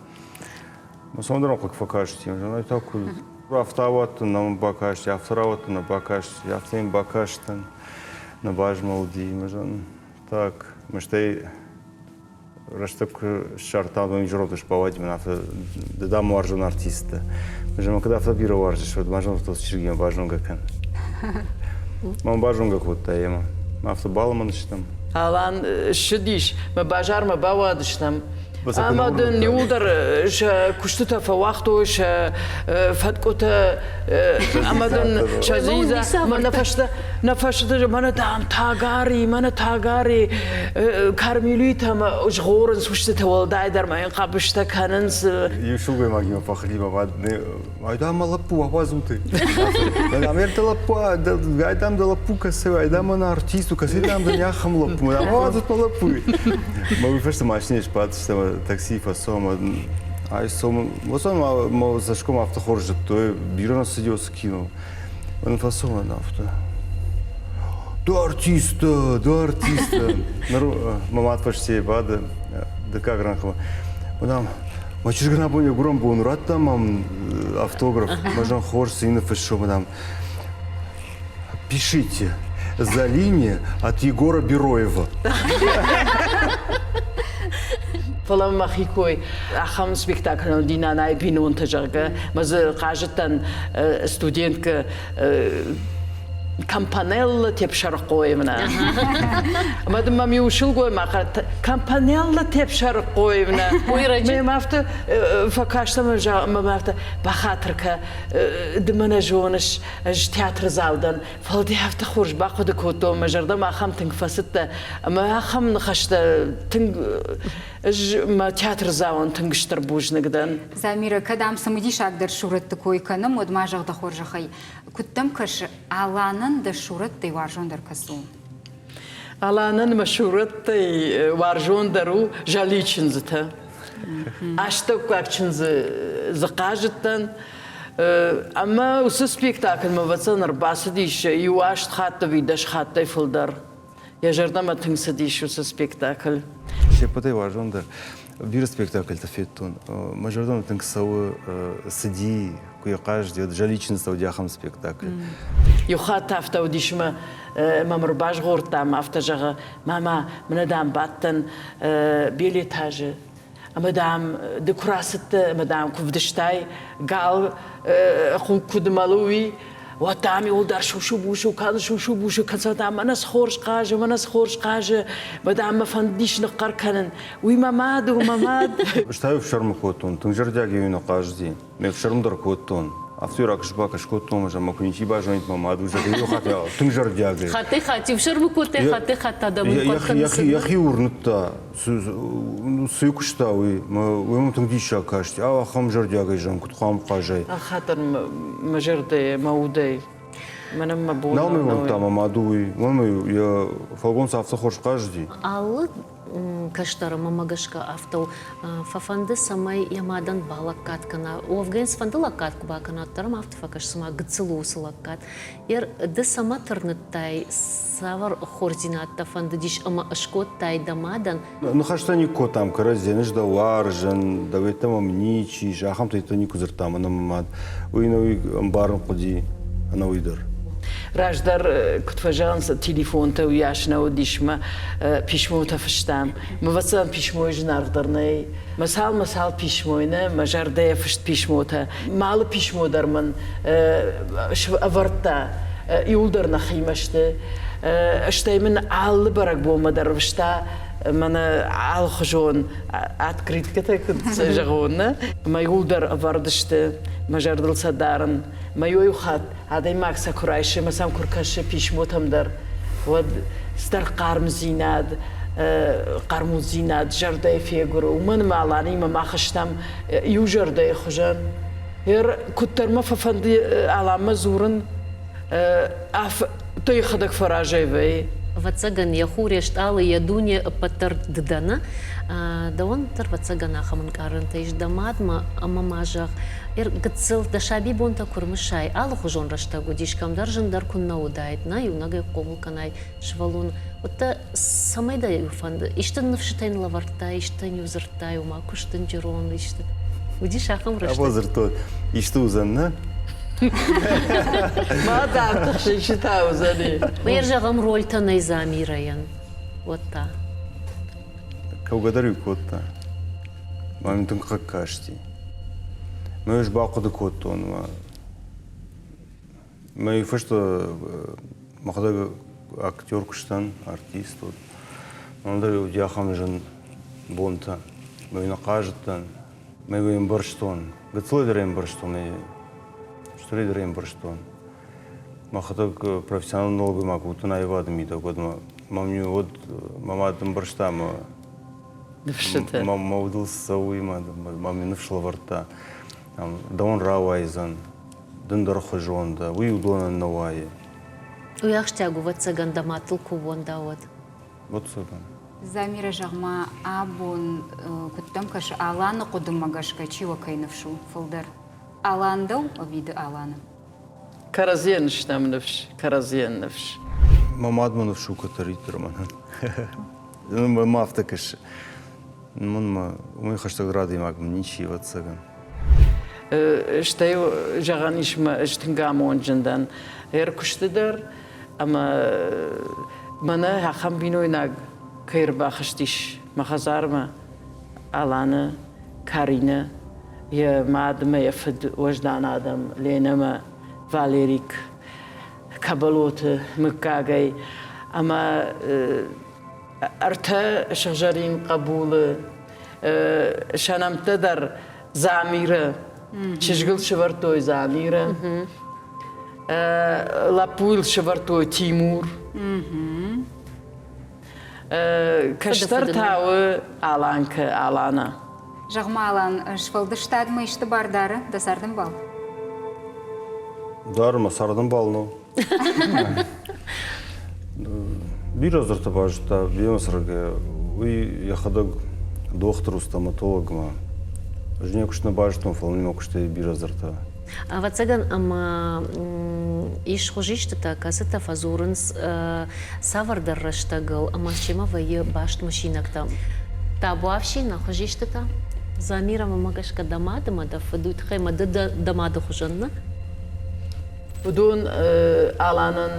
Цӕмӕндӕр хъыг фӕкасти, ай та куыд афтӕ ауадтӕн, нӕ мӕм бакасти, афтӕ рауадтӕн, нӕ бакасти, афтӕ йын бакастӕн, нӕ базмӕлди. Так, стӕй рӕстӕг куы ссардтам, уым изӕрты сбауади мын афтӕ, ды дам уарзон артист дӕ. Мӕ кӕд афтӕ бирӕ уарзыс, уӕд ма зонгӕ чызгимӕ базонгӕ кӕн. Мӕн базонгӕ кодта йемӕ. Афтӕ балымӕн стӕм. Алан ссыдис, мӕ базармӕ бауадыстӕм. Ӕмӕ дын иуылдӕр сӕ куыстытӕ фӕуагътой, сӕ фӕткъуытӕ ӕмӕ дын сӕ дзидза мӕнӕ фӕстӕ нӕ фӕстӕ мӕнӕ дам тагари, мӕнӕ тагари кармелитӕ ӕмӕ згъорынц устытӕ уӕлдайдӕр ма йын хъӕбыстӕ кӕнынц. Иу сылгоймагимӕ фӕхылимӕ Айдам мӕ лӕппу ауадзут. Дам ӕртӕ лӕппу, айдам дӕ лӕппу кӕсы, айдам мӕн артист у, кӕсы дам дӕ ахӕм лӕппу, ауадзут мӕ лӕппуйы. Мӕ уый фӕстӕ машинӕйы сбадтыстӕм, таксийы фӕцӕуӕм. Ай цӕуын, уыцы мӕ цӕсгом афтӕ хорз зыдтой, бирӕ нӕ цыди уыцы кино. Мӕн фӕцӕуын афтӕ. Ды артист дӕ, ды артист дӕ. Ныр мӕ мад фӕстейы бады, дыккаг рӕнхъмӕ. Мадам, мӕ чызгӕн абон йӕ гуырӕн бон радта мӕм автограф. Мӕ зӕгъын, хорз цы ныффыссон, мадам. Пишите. Залине от Егора Бероева. Фӕлӕ мӕхи кой ахӕм спектакль уыди Нанайы бинонтӕ, зӕгъгӕ, мӕ дзы хъазыдтӕн студенткӕ Компанелла Тепсарыхъоевна. Ӕмӕ дын мӕм иу сылгоймаг Компанелла Тепсарыхъоевна. Мӕм афтӕ фӕкастӕн ӕмӕ афтӕ бахатыр кӕ, ды мӕ нӕ зоныс, ӕз театрдзау дӕн, фӕлӕ дӕ афтӕ хорз бахъуыды кодтон, мӕ зӕрдӕмӕ ахӕм тынг фӕцыдтӕ ӕмӕ ахӕм ныхӕстӕ тынг ӕз мӕ театрдзауӕн тынг стыр бузныг дӕн. Замирӕ, кӕд ам цымыдисагдӕр сурӕтты кой кӕнӕм, уӕд ма зӕгъ дӕ хорзӕхӕй, куыд дӕм кӕсы, Аланӕн дӕ сурӕттӕй уарзондӕр кӕцы у? Аланӕн мӕ сурӕттӕй уарзондӕр у Зӕли чындзытӕ. Астӕуккаг чындзы дзы хъазыдтӕн. Ӕмӕ уыцы спектакльмӕ ӕвӕццӕгӕн ӕрбацыдис иу аст хатты ӕви дӕс хаттӕй фылдӕр. Йӕ зӕрдӕмӕ тынг цыдис уыцы спектакль. Се ппӕтӕй уарзондӕр бирӕ спектакльтӕ федтон. Мӕ зӕрдӕмӕ тынг цӕуы цыди, куы йӕ хъазыди, уӕд Жаличын цӕуди ахӕм спектакль. Иу хатт афтӕ уыдис мӕ мӕм ӕрбазгъордта ӕмӕ афтӕ зӕгъы, мама, мӕнӕ дам бадтӕн билетажы ӕмӕ дам ды куы рацыдтӕ ӕмӕ дам куы вдыстай гал хъуг куыд мӕлы, уый, уӕд дам иуылдӕр сусу-бусу кӕны, сусу-бусу кӕны, дам мӕнӕ цы хорз хъазы, мӕнӕ цы хорз хъазы, мӕ дам мӕ фӕндис ныхъхъӕр кӕнын, уый мӕ мад у, мӕ мад. Стӕй ӕфсӕрмы кодтон, тынг зӕрдиагӕй нӕ хъазыди. Ме фсӕрм дӕр кодтон. Афтӕ ракӕс-бакӕс кодтон, ӕмӕ куы ничи базонид, мӕ мад у, зӕгъгӕ, иу хатт тынг зӕрдиагӕй. Хаттӕй-хатт ӕфсӕрмы кодтай, хаттӕй-хатт адӕмы хъӕр Йӕхи уырныдта, цы куыста, уый. Уый мӕм тынг диссаг касти. Ау, ахӕм зӕрдиагӕй зӕгъын, куыд хъуамӕ хъазай. Хатыр мӕ зӕрдӕйӕ, мӕ удӕй. Мӕнӕн мӕ бон Нал мӕ уырныдта мӕ мад уый. Уымӕн йӕ фӕлгонц афтӕ хорз хъазыди. Алы кӕстӕры мӕмӕ гӕсгӕ афтӕ у, фӕфӕнды, цӕмӕй йӕ мадӕн балӕггад кӕна. Уӕвгӕ йын цыфӕнды лӕггад куы бакӕна, уӕддӕр ӕм афтӕ фӕкӕсы, цыма гыццыл у уыцы лӕггад. Ды цӕмӕ тырныдтай, цавӕр хорздзинӕдтӕ фӕндыдис ӕмӕ скодтай дӕ мадӕн? Ныхӕстӕ никуы кодтам кӕрӕдзийӕн, ӕз дӕ уарзын, дӕ уеддӕмӕ мын ничи ис, ахӕмтӕ никуы дзырдтам ӕнӕ мӕ мад. Уый ӕнӕуый ӕмбарын хъуыди, ӕнӕуый дӕр. Раздӕр, куыд фӕзӕгъынц, телефонтӕ уыйас нӕ уыдис мӕ писмотӕ фыстам. Ӕвӕццӕгӕн, писмойы зынаргъдӕр нӕй. Мӕ цал-мӕ цал писмойы нӕ, мӕ зӕрдӕйӕ фыст писмотӕ. Мӕ алы писмо дӕр мын ӕвӕрдта, иуылдӕр нӕхимӕ сты. Стӕй мын алы бӕрӕгбонмӕ дӕр рвыста мӕнӕ алыхуызон открыткӕтӕ, куыд зӕгъон, нӕ? Мӕ иуылдӕр ӕвӕрд сты, мӕ зӕрдыл сӕ дарын. Мӕ иу хатт адӕймаг сӕ куы райсы ӕмӕ сӕм куы ркӕсы писмотӕм дӕр, уӕд цыдӕр хъармдзинад, хъӕрмуддзинад зӕрдӕйы фегуыры. Уымӕн ӕмӕ Аланимӕ мах стӕм иу зӕрдӕйы хуызӕн. Куыддӕр мӕ фӕфӕнды Аланмӕ дзурын, афтӕ йӕхӕдӕг фӕразӕй вӕййы. Ӕвӕццӕгӕн, йӕ хур, йе стъалы, йӕ дуне ӕппӕт дӕр ды дӕ, нӕ? Дӕуӕн дӕр, ӕвӕццӕгӕн, ахӕм ӕнкъарӕнтӕ ис дӕ мадмӕ ӕмӕ ма зӕгъ, гыццыл дӕ сабибонтӕ куы рымысай, алыхуызон рӕстӕг уыдис, кӕмдӕр зындӕр куыннӕ уыдаид, нӕ иунӕгӕй хъомыл кӕнай сывӕллон, уӕдта цӕмӕй дӕ иу фӕнды, исты ныфсытӕ йын лӕвӕрдтай, исты йын-иу дзырдтай, ома куыст дынджырон, исты. Уыдис ахӕм рӕстӕг? Абон дзырдтой, исты уыдзӕн, нӕ? Ма дӕм тыхсынчытӕ уыдзӕни. Мӕ зӕгъӕм, рольтӕ нӕй Замирӕйӕн, уӕд та? Кӕугӕ дӕр-иу кодта. Мӕм тынг хъыг касти. Мӕ ӕз бахъуыды кодтон, мӕ фӕстӕ мӕхӕдӕг актер куыстӕн, артист уыд. Мӕн дӕр уыди ахӕм зын бонтӕ. Мӕ нӕ хъазыдтӕн, мӕ ӕмбӕрстон. Гыццылӕй дӕр ӕмбӕрстон, стырӕй дӕр ӕмбӕрстон. Мӕхӕдӕг профессионалон нӕлгоймаг уыдтӕн аивады мидӕг, уӕд мӕм уӕд мӕ мад ӕмбӕрста мӕ Ныфсытӕ. Мӕ удыл цӕуы, мӕ ныфс лӕвӕрдта. Дӕуӕн рауайдзӕн, дын дӕр хуызон дӕ, уый уыдонӕн нӕ уайы. Уый ахсджиаг у, ӕвӕццӕгӕн, дӕ мадтыл куы ууӕнда, уӕд. Ӕвӕццӕгӕн. Замирӕ, зӕгъ-ма, абон куыд дӕм кӕсы, Аланы хъуыдымӕ гӕсгӕ чи уӕ кӕй ныфс у фылдӕр? Алан дӕу ӕви ды Аланы? Кӕрӕдзийӕн стӕм ныфс, кӕрӕдзийӕн ныфс. Мӕ мад мӕ ныфс у кӕддӕриддӕр мӕнӕн. Мӕ афтӕ кӕсы. Мын мӕ уымӕй хӕстӕгдӕр адӕймаг мын ничи, ӕвӕццӕгӕн. Стӕй зӕгъӕн ис, мӕ ӕз тынг амондджын дӕн ӕркуысты дӕр ӕмӕ мӕнӕ ахӕм бинойнаг кӕй ӕрбахызтис мӕ хӕдзармӕ Аланы, Каринӕ, йӕ мад ӕмӕ йӕ фыд уӕздан адӕм Ленӕмӕ, Валерик, Кабалоты мыггагӕй ӕмӕ ӕртӕ сыгъзӕрин хъӕбулы сӕ нӕмттӕ дӕр Замирӕ. Чызгыл сӕвӕрдтой Замирӕ. Лӕппуйыл сӕвӕрдтой Тимур. Кӕстӕр та у Аланкӕ, Алана. Зӕгъ-ма, Алан, сфӕлдыстадмӕ исты бар дары дӕ цардӕмбал? Дары мӕ цардӕмбал нӕу. Бирӕ дзырдтӕ базыдта бемӕ цӕргӕ. Уый йӕхӕдӕг дохтыр у, стоматологмӕ. Ӕз не куыст нӕ базыдтон, фӕлӕ мӕ куыстӕй бирӕ дзырдтӕ. Ӕвӕццӕгӕн, ӕмӕ ис хуызистытӕ, кӕцытӕ фӕдзурынц цавӕрдӕр рӕстӕгыл ӕмӕ семӕ вӕййы баст мысинӕгтӕ. Табуафси, нӕ хуызистытӕ. Замирӕ, мӕмӕ гӕсгӕ дӕ мад ӕмӕ дӕ фыд уый тыххӕй мӕ ды дӕ мады хуызӕн нӕ? Уыдон Аланӕн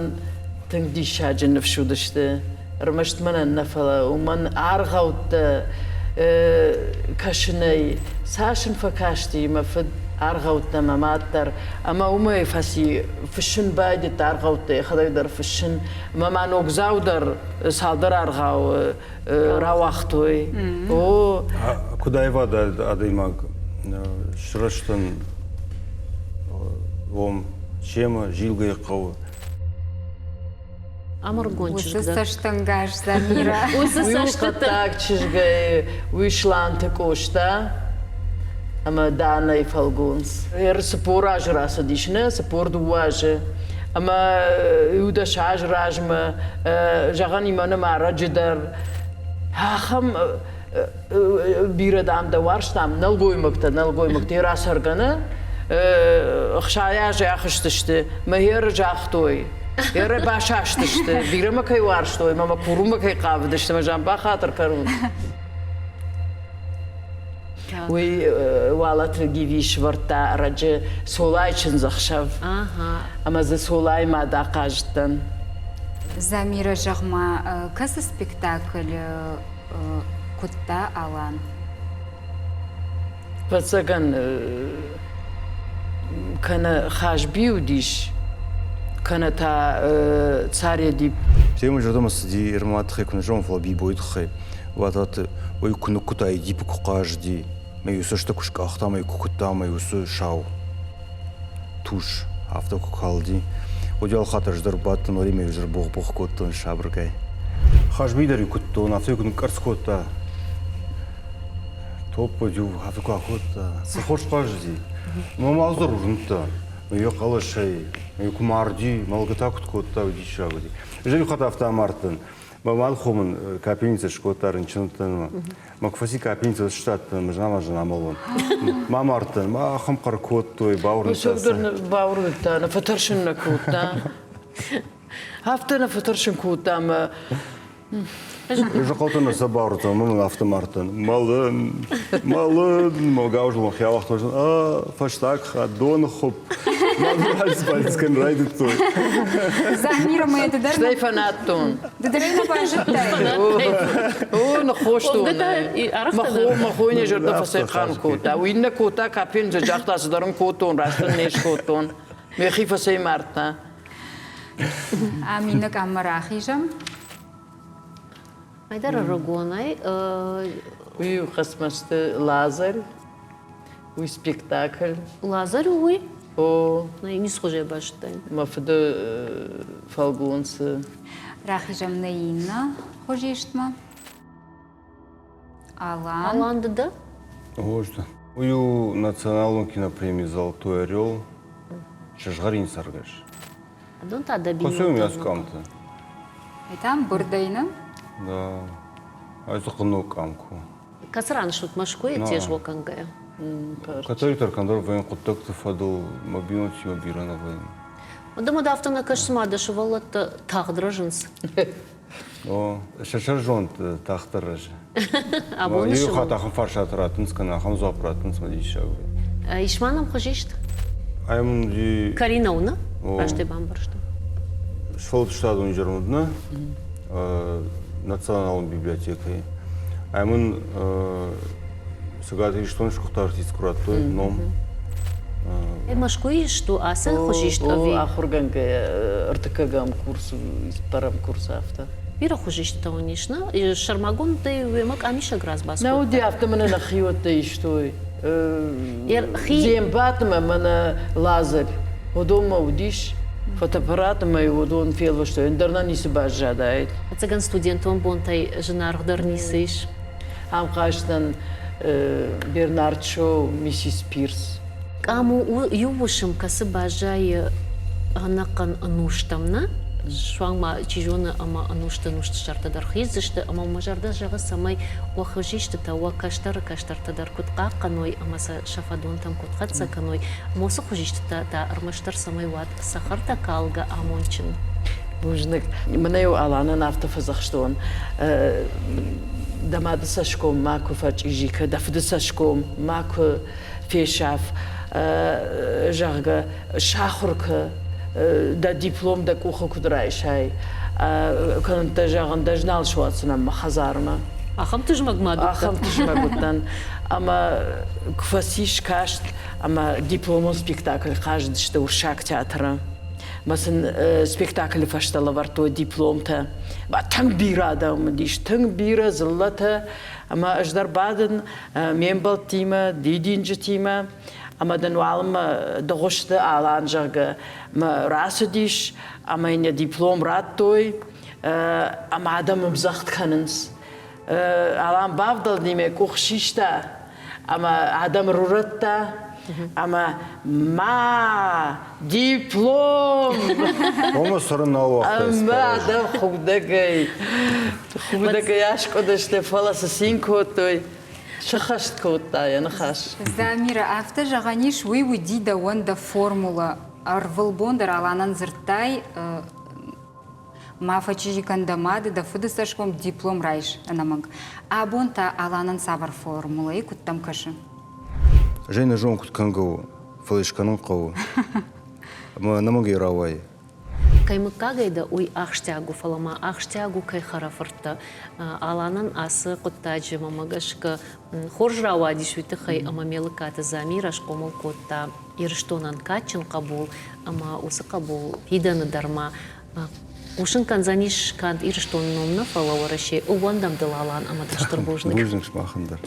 тынг диссаджы ныфс уыдысты. Ӕрмӕст мӕнӕн нӕ, фӕлӕ уымӕн аргъӕуттӕ кӕсынӕй цас ын фӕкасти мӕ фыд аргъӕуттӕ мӕ мад дӕр. Ӕмӕ уымӕй фӕци фыссын байдыдта аргъӕуттӕ йӕхӕдӕг дӕр фыссын. Ӕмӕ ма ногдзау дӕр цалдӕр аргъауы рауагътой. О. Куыд аивад адӕймаг сырӕзтӕн уым семӕ зилгӕйы хъӕуы. Амыргон чызг Уыцы цӕстӕнгас, Замирӕ. Уыцы Уый у хъӕддаг чызгӕй, уый Сланты Къоста ӕмӕ Данӕйы фӕлгонц. 40 азы рацыдис, нӕ, 42 азы. Ӕмӕ иу-дӕс азы размӕ, зӕгъӕн, имӕ ӕрӕджы дӕр ахӕм бирӕ, дам, дӕ уарзтам, нӕлгоймӕгтӕ, нӕлгоймӕгтӕ рацӕргӕ нӕ, 60 азы ахызтысты, мӕ херы загътой, Еры басастысты, бирӕ мӕ кӕй уарзтой, мӕ мӕ курынмӕ кӕй хъавыдысты, мӕ зӕм бахатыр кӕнут. Уый Уалаты Гиви сывӕрдта ӕрӕджы Цолайы чындзӕхсӕв. Ӕмӕ дзы Цолайы мад ахъазыдтӕн. Замирӕ, зӕгъ-ма, кӕцы спектакль куыдта Алан? Ӕвӕццӕгӕн, кӕнӕ Хазби уыдис, кӕнӕ та Царедип. Темы зӕрдӕмӕ цыди Ирмӕ тыххӕй куы нӕ зӕгъон, фӕлӕ Бибойы тыххӕй. Уататы уый куы ныккуыдта, Эдипы куы хъазыди, мӕ иу цӕсты куы скъахта, мӕ куы куыдта, мӕ уыцы сау тушь афтӕ куы калди. Уӕд хатт ӕз дӕр бадтӕн, уӕд ӕз дӕр богъ-богъ кодтон сабыргай. Хазби дӕр-иу куыдтон, афтӕ куы ныкъкъӕрцц кодта. Топпы-иу афтӕ куы акодта. Цы хорз хъазыди. Мӕ мал дӕр уырныдта. Йӕ хъӕлӕсӕй, йӕ куы марди, мӕлгӕ та куыд кодта, уый диссаг уыди. Ӕз иу хатт афтӕ амардтӕн. Мӕ мад хо мын капельницӕ скодта рынчынтӕн. Мӕ куы фӕци капельницӕ сыстадтӕн, мӕ зын амӕлон. Ма мардтӕн, ма ахӕм хъӕр кодтой, бауырныдта сӕ. Бауырныдта, нӕ фӕтӕрсын нӕ кодта. Афтӕ нӕ фӕтӕрсын кодта ӕмӕ Зӕххӕлтӕ нӕ сӕ бауырныдта, мӕ мын афтӕ мардтӕн. Мӕлын, мӕлын, мӕ гауызыл мӕхи ауагътон, а, фӕстаг хатт доны хуыпп. Мӕ кӕнын райдыдтой. Замира, мӕ ды дӕр Стӕй фӕнадтон. Ды дӕр ӕй нӕ базыдтай? О, ныххостон. Мӕ хойы зӕрдӕ фӕцӕйхъан кодта. Уый нӕ кодта, капельница загъта, цыдӕр ын кодтон, раст ын не скодтон. Мӕхи фӕцӕймардта. Ам иннӕ къаммӕ рахизӕм. Айдар ӕрыгонӕй. Уый у Хъӕцмӕзты Лазарь. Уый спектакль. Лазарь у уый? О. Ницхуызӕй базыдтай. Мӕ фыды фӕлгонцы. Рахизӕм нӕ иннӕ хуызистмӕ. Алан. Алан ды дӕ? О, Уый у националон кинопреми «Золотой орел», сызгъӕрин цӕргӕс. Адон та дӕ бинонтӕ. Косой у мяскъамты. Там бырдӕй, нӕ? Да. Ай дзы хъынног къам куы. Кӕцы ран стут Мӕскуыйы тезгъо кӕнгӕйӕ? Кӕддӕриддӕр кӕндӕр вӕййын хъуыддӕгты фӕдыл мӕ бинонтимӕ бирӕ нӕ вӕййын. Уӕдӕ ма афтӕ нӕ кӕсы, цыма дӕ сывӕллӕттӕ тагъд рӕзынц? О, сӕ сӕрзонд тагъддӕр рӕзы. Абоны Иу хатт ахӕм фарстатӕ раттынц кӕнӕ ахӕм дзуапп раттынц мӕ диссаг вӕййы. Ис ма нӕм хуызист? Ай мын уыди... Карина у, нӕ? Раст ӕй бамбӕрстон. Сфӕлдыстадон изӕр уыд, нӕ? Националон библиотекӕйы. Ай мын Цӕгат Ирыстоны сгуыхт артист куы радтой ном. Мӕскуыйы сту ацы хуызист ӕви? Ахуыргӕнгӕ ӕртыккӕгӕм курсы, цыппӕрӕм курсы афтӕ. Бирӕ хуызисттӕ уын ис, нӕ? Сӕрмагондӕй уемӕ къамисӕг разбас Нӕ уыди, афтӕ мӕнӕ нӕхиуӕттӕ истой. Зембатмӕ мӕнӕ Лазарь, уыдонмӕ уыдис фотоаппарат ӕмӕ уыдон фелвӕстой, ӕндӕр нӕ ницы баззадаид. Ӕцӕгӕн студентон бонтӕй зынаргъдӕр ницы ис. Ам хъазтӕн Бернард Шоу, миссис Пирс. Къам у иу уысм, кӕцы баззайы ӕнӕхъӕн ӕнустӕм, нӕ? Суанг ма, чи зоны, ӕмӕ ӕнусты-ӕнусты сӕртӕ дӕр хиздзысты, ӕмӕ мӕ зӕрдӕ зӕгъы, цӕмӕй уӕ хуызистытӕ, уӕ кӕстӕры кӕстӕртӕ дӕр куыд хъахъхъӕной ӕмӕ сӕ сӕ фӕдонтӕм куыд хӕццӕ кӕной, ӕмӕ уыцы хуызистытӕ та ӕрмӕстдӕр цӕмӕй уат цӕхӕртӕ калгӕ амондджын. Бузныг. Мӕнӕ-иу Аланӕн афтӕ фӕдзӕхстон, дӕ мады цӕсгом макуы фӕчъизи кӕ, дӕ фыды цӕсгом макуы фесаф, зӕгъгӕ, сахуыр кӕ, дӕ диплом дӕ къухы куыд райсай, кӕнӕ зӕгъын, дӕ нал суадздзынӕн мӕ хӕдзармӕ. Ахӕм тызмӕг ма уыдтӕн? Ахӕм тызмӕг уыдтӕн. Ӕмӕ куы фӕцис каст ӕмӕ дипломон спектакль хъазыдысты Уырыссаг театры. Мӕ сын спектаклы фӕстӕ лӕвӕрдтой дипломтӕ. Тынг бирӕ адӕм уыдис, тынг бирӕ дзыллӕтӕ. Ӕмӕ ӕз дӕр бадын ме мбӕлттимӕ, дидинджытимӕ. Ӕмӕ дын уалынмӕ Дыгъуызты Алан, зӕгъгӕ, мӕ рацыдис ӕмӕ йын йӕ диплом радтой ӕмӕ адӕм ӕмдзӕгъд кӕнынц. Алан бавдӕлди, мӕ къух систа ӕмӕ адӕм рурӕдта ӕмӕ ма диплом! Ома цӕрын нал уагъта. Ӕмӕ адӕм худӕгӕй худӕгӕй аскъуыдысты, фӕлӕ цы цин кодтой, сыххӕст кодта йӕ ныхас. Замира, афтӕ зӕгъӕн ис, уый уыди дӕуӕн дӕ формула. Ӕрвылбон дӕр Аланӕн дзырдтай, Ма фӕчъизи кӕн дӕ мады, дӕ фыды цӕсгом, диплом райс ӕнӕмӕнг. Абон та Аланӕн цавӕр формулӕйы куыд дӕм кӕсы? Ӕз нӕ зонын, куыд кӕнгӕ у, фӕлӕ скӕнын хъӕуы. Ӕмӕ ӕнӕмӕнгӕй рауайы. Кӕй мыггагӕй дӕ, уый ахсджиаг у, фӕлӕ ма ахсджиаг у кӕй хӕрӕфырттӕ. Аланӕн ацы хъуыддаджы, мӕмӕ гӕсгӕ, хорз рауадис уый тыххӕй, ӕмӕ Мелыкаты Замирӕ схъомыл кодта Ирыстонӕн кадджын хъӕбул, ӕмӕ уыцы хъӕбул фидӕны дӕр ма хъусын кӕндзӕнис канд Ирыстоны ном нӕ, фӕлӕ Уӕрӕсе. Ӕууӕндӕм дыл, Алан, ӕмӕ дын стыр бузныг. Бузныг сымахӕн дӕр.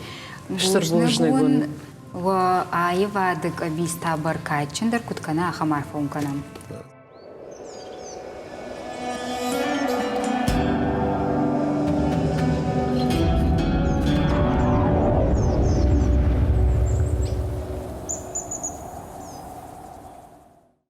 Стыр бузныг уын. Уӕ аивады къӕбиц та бӕркадджындӕр куыд кӕна, ахӕм арфӕ уын кӕнӕм.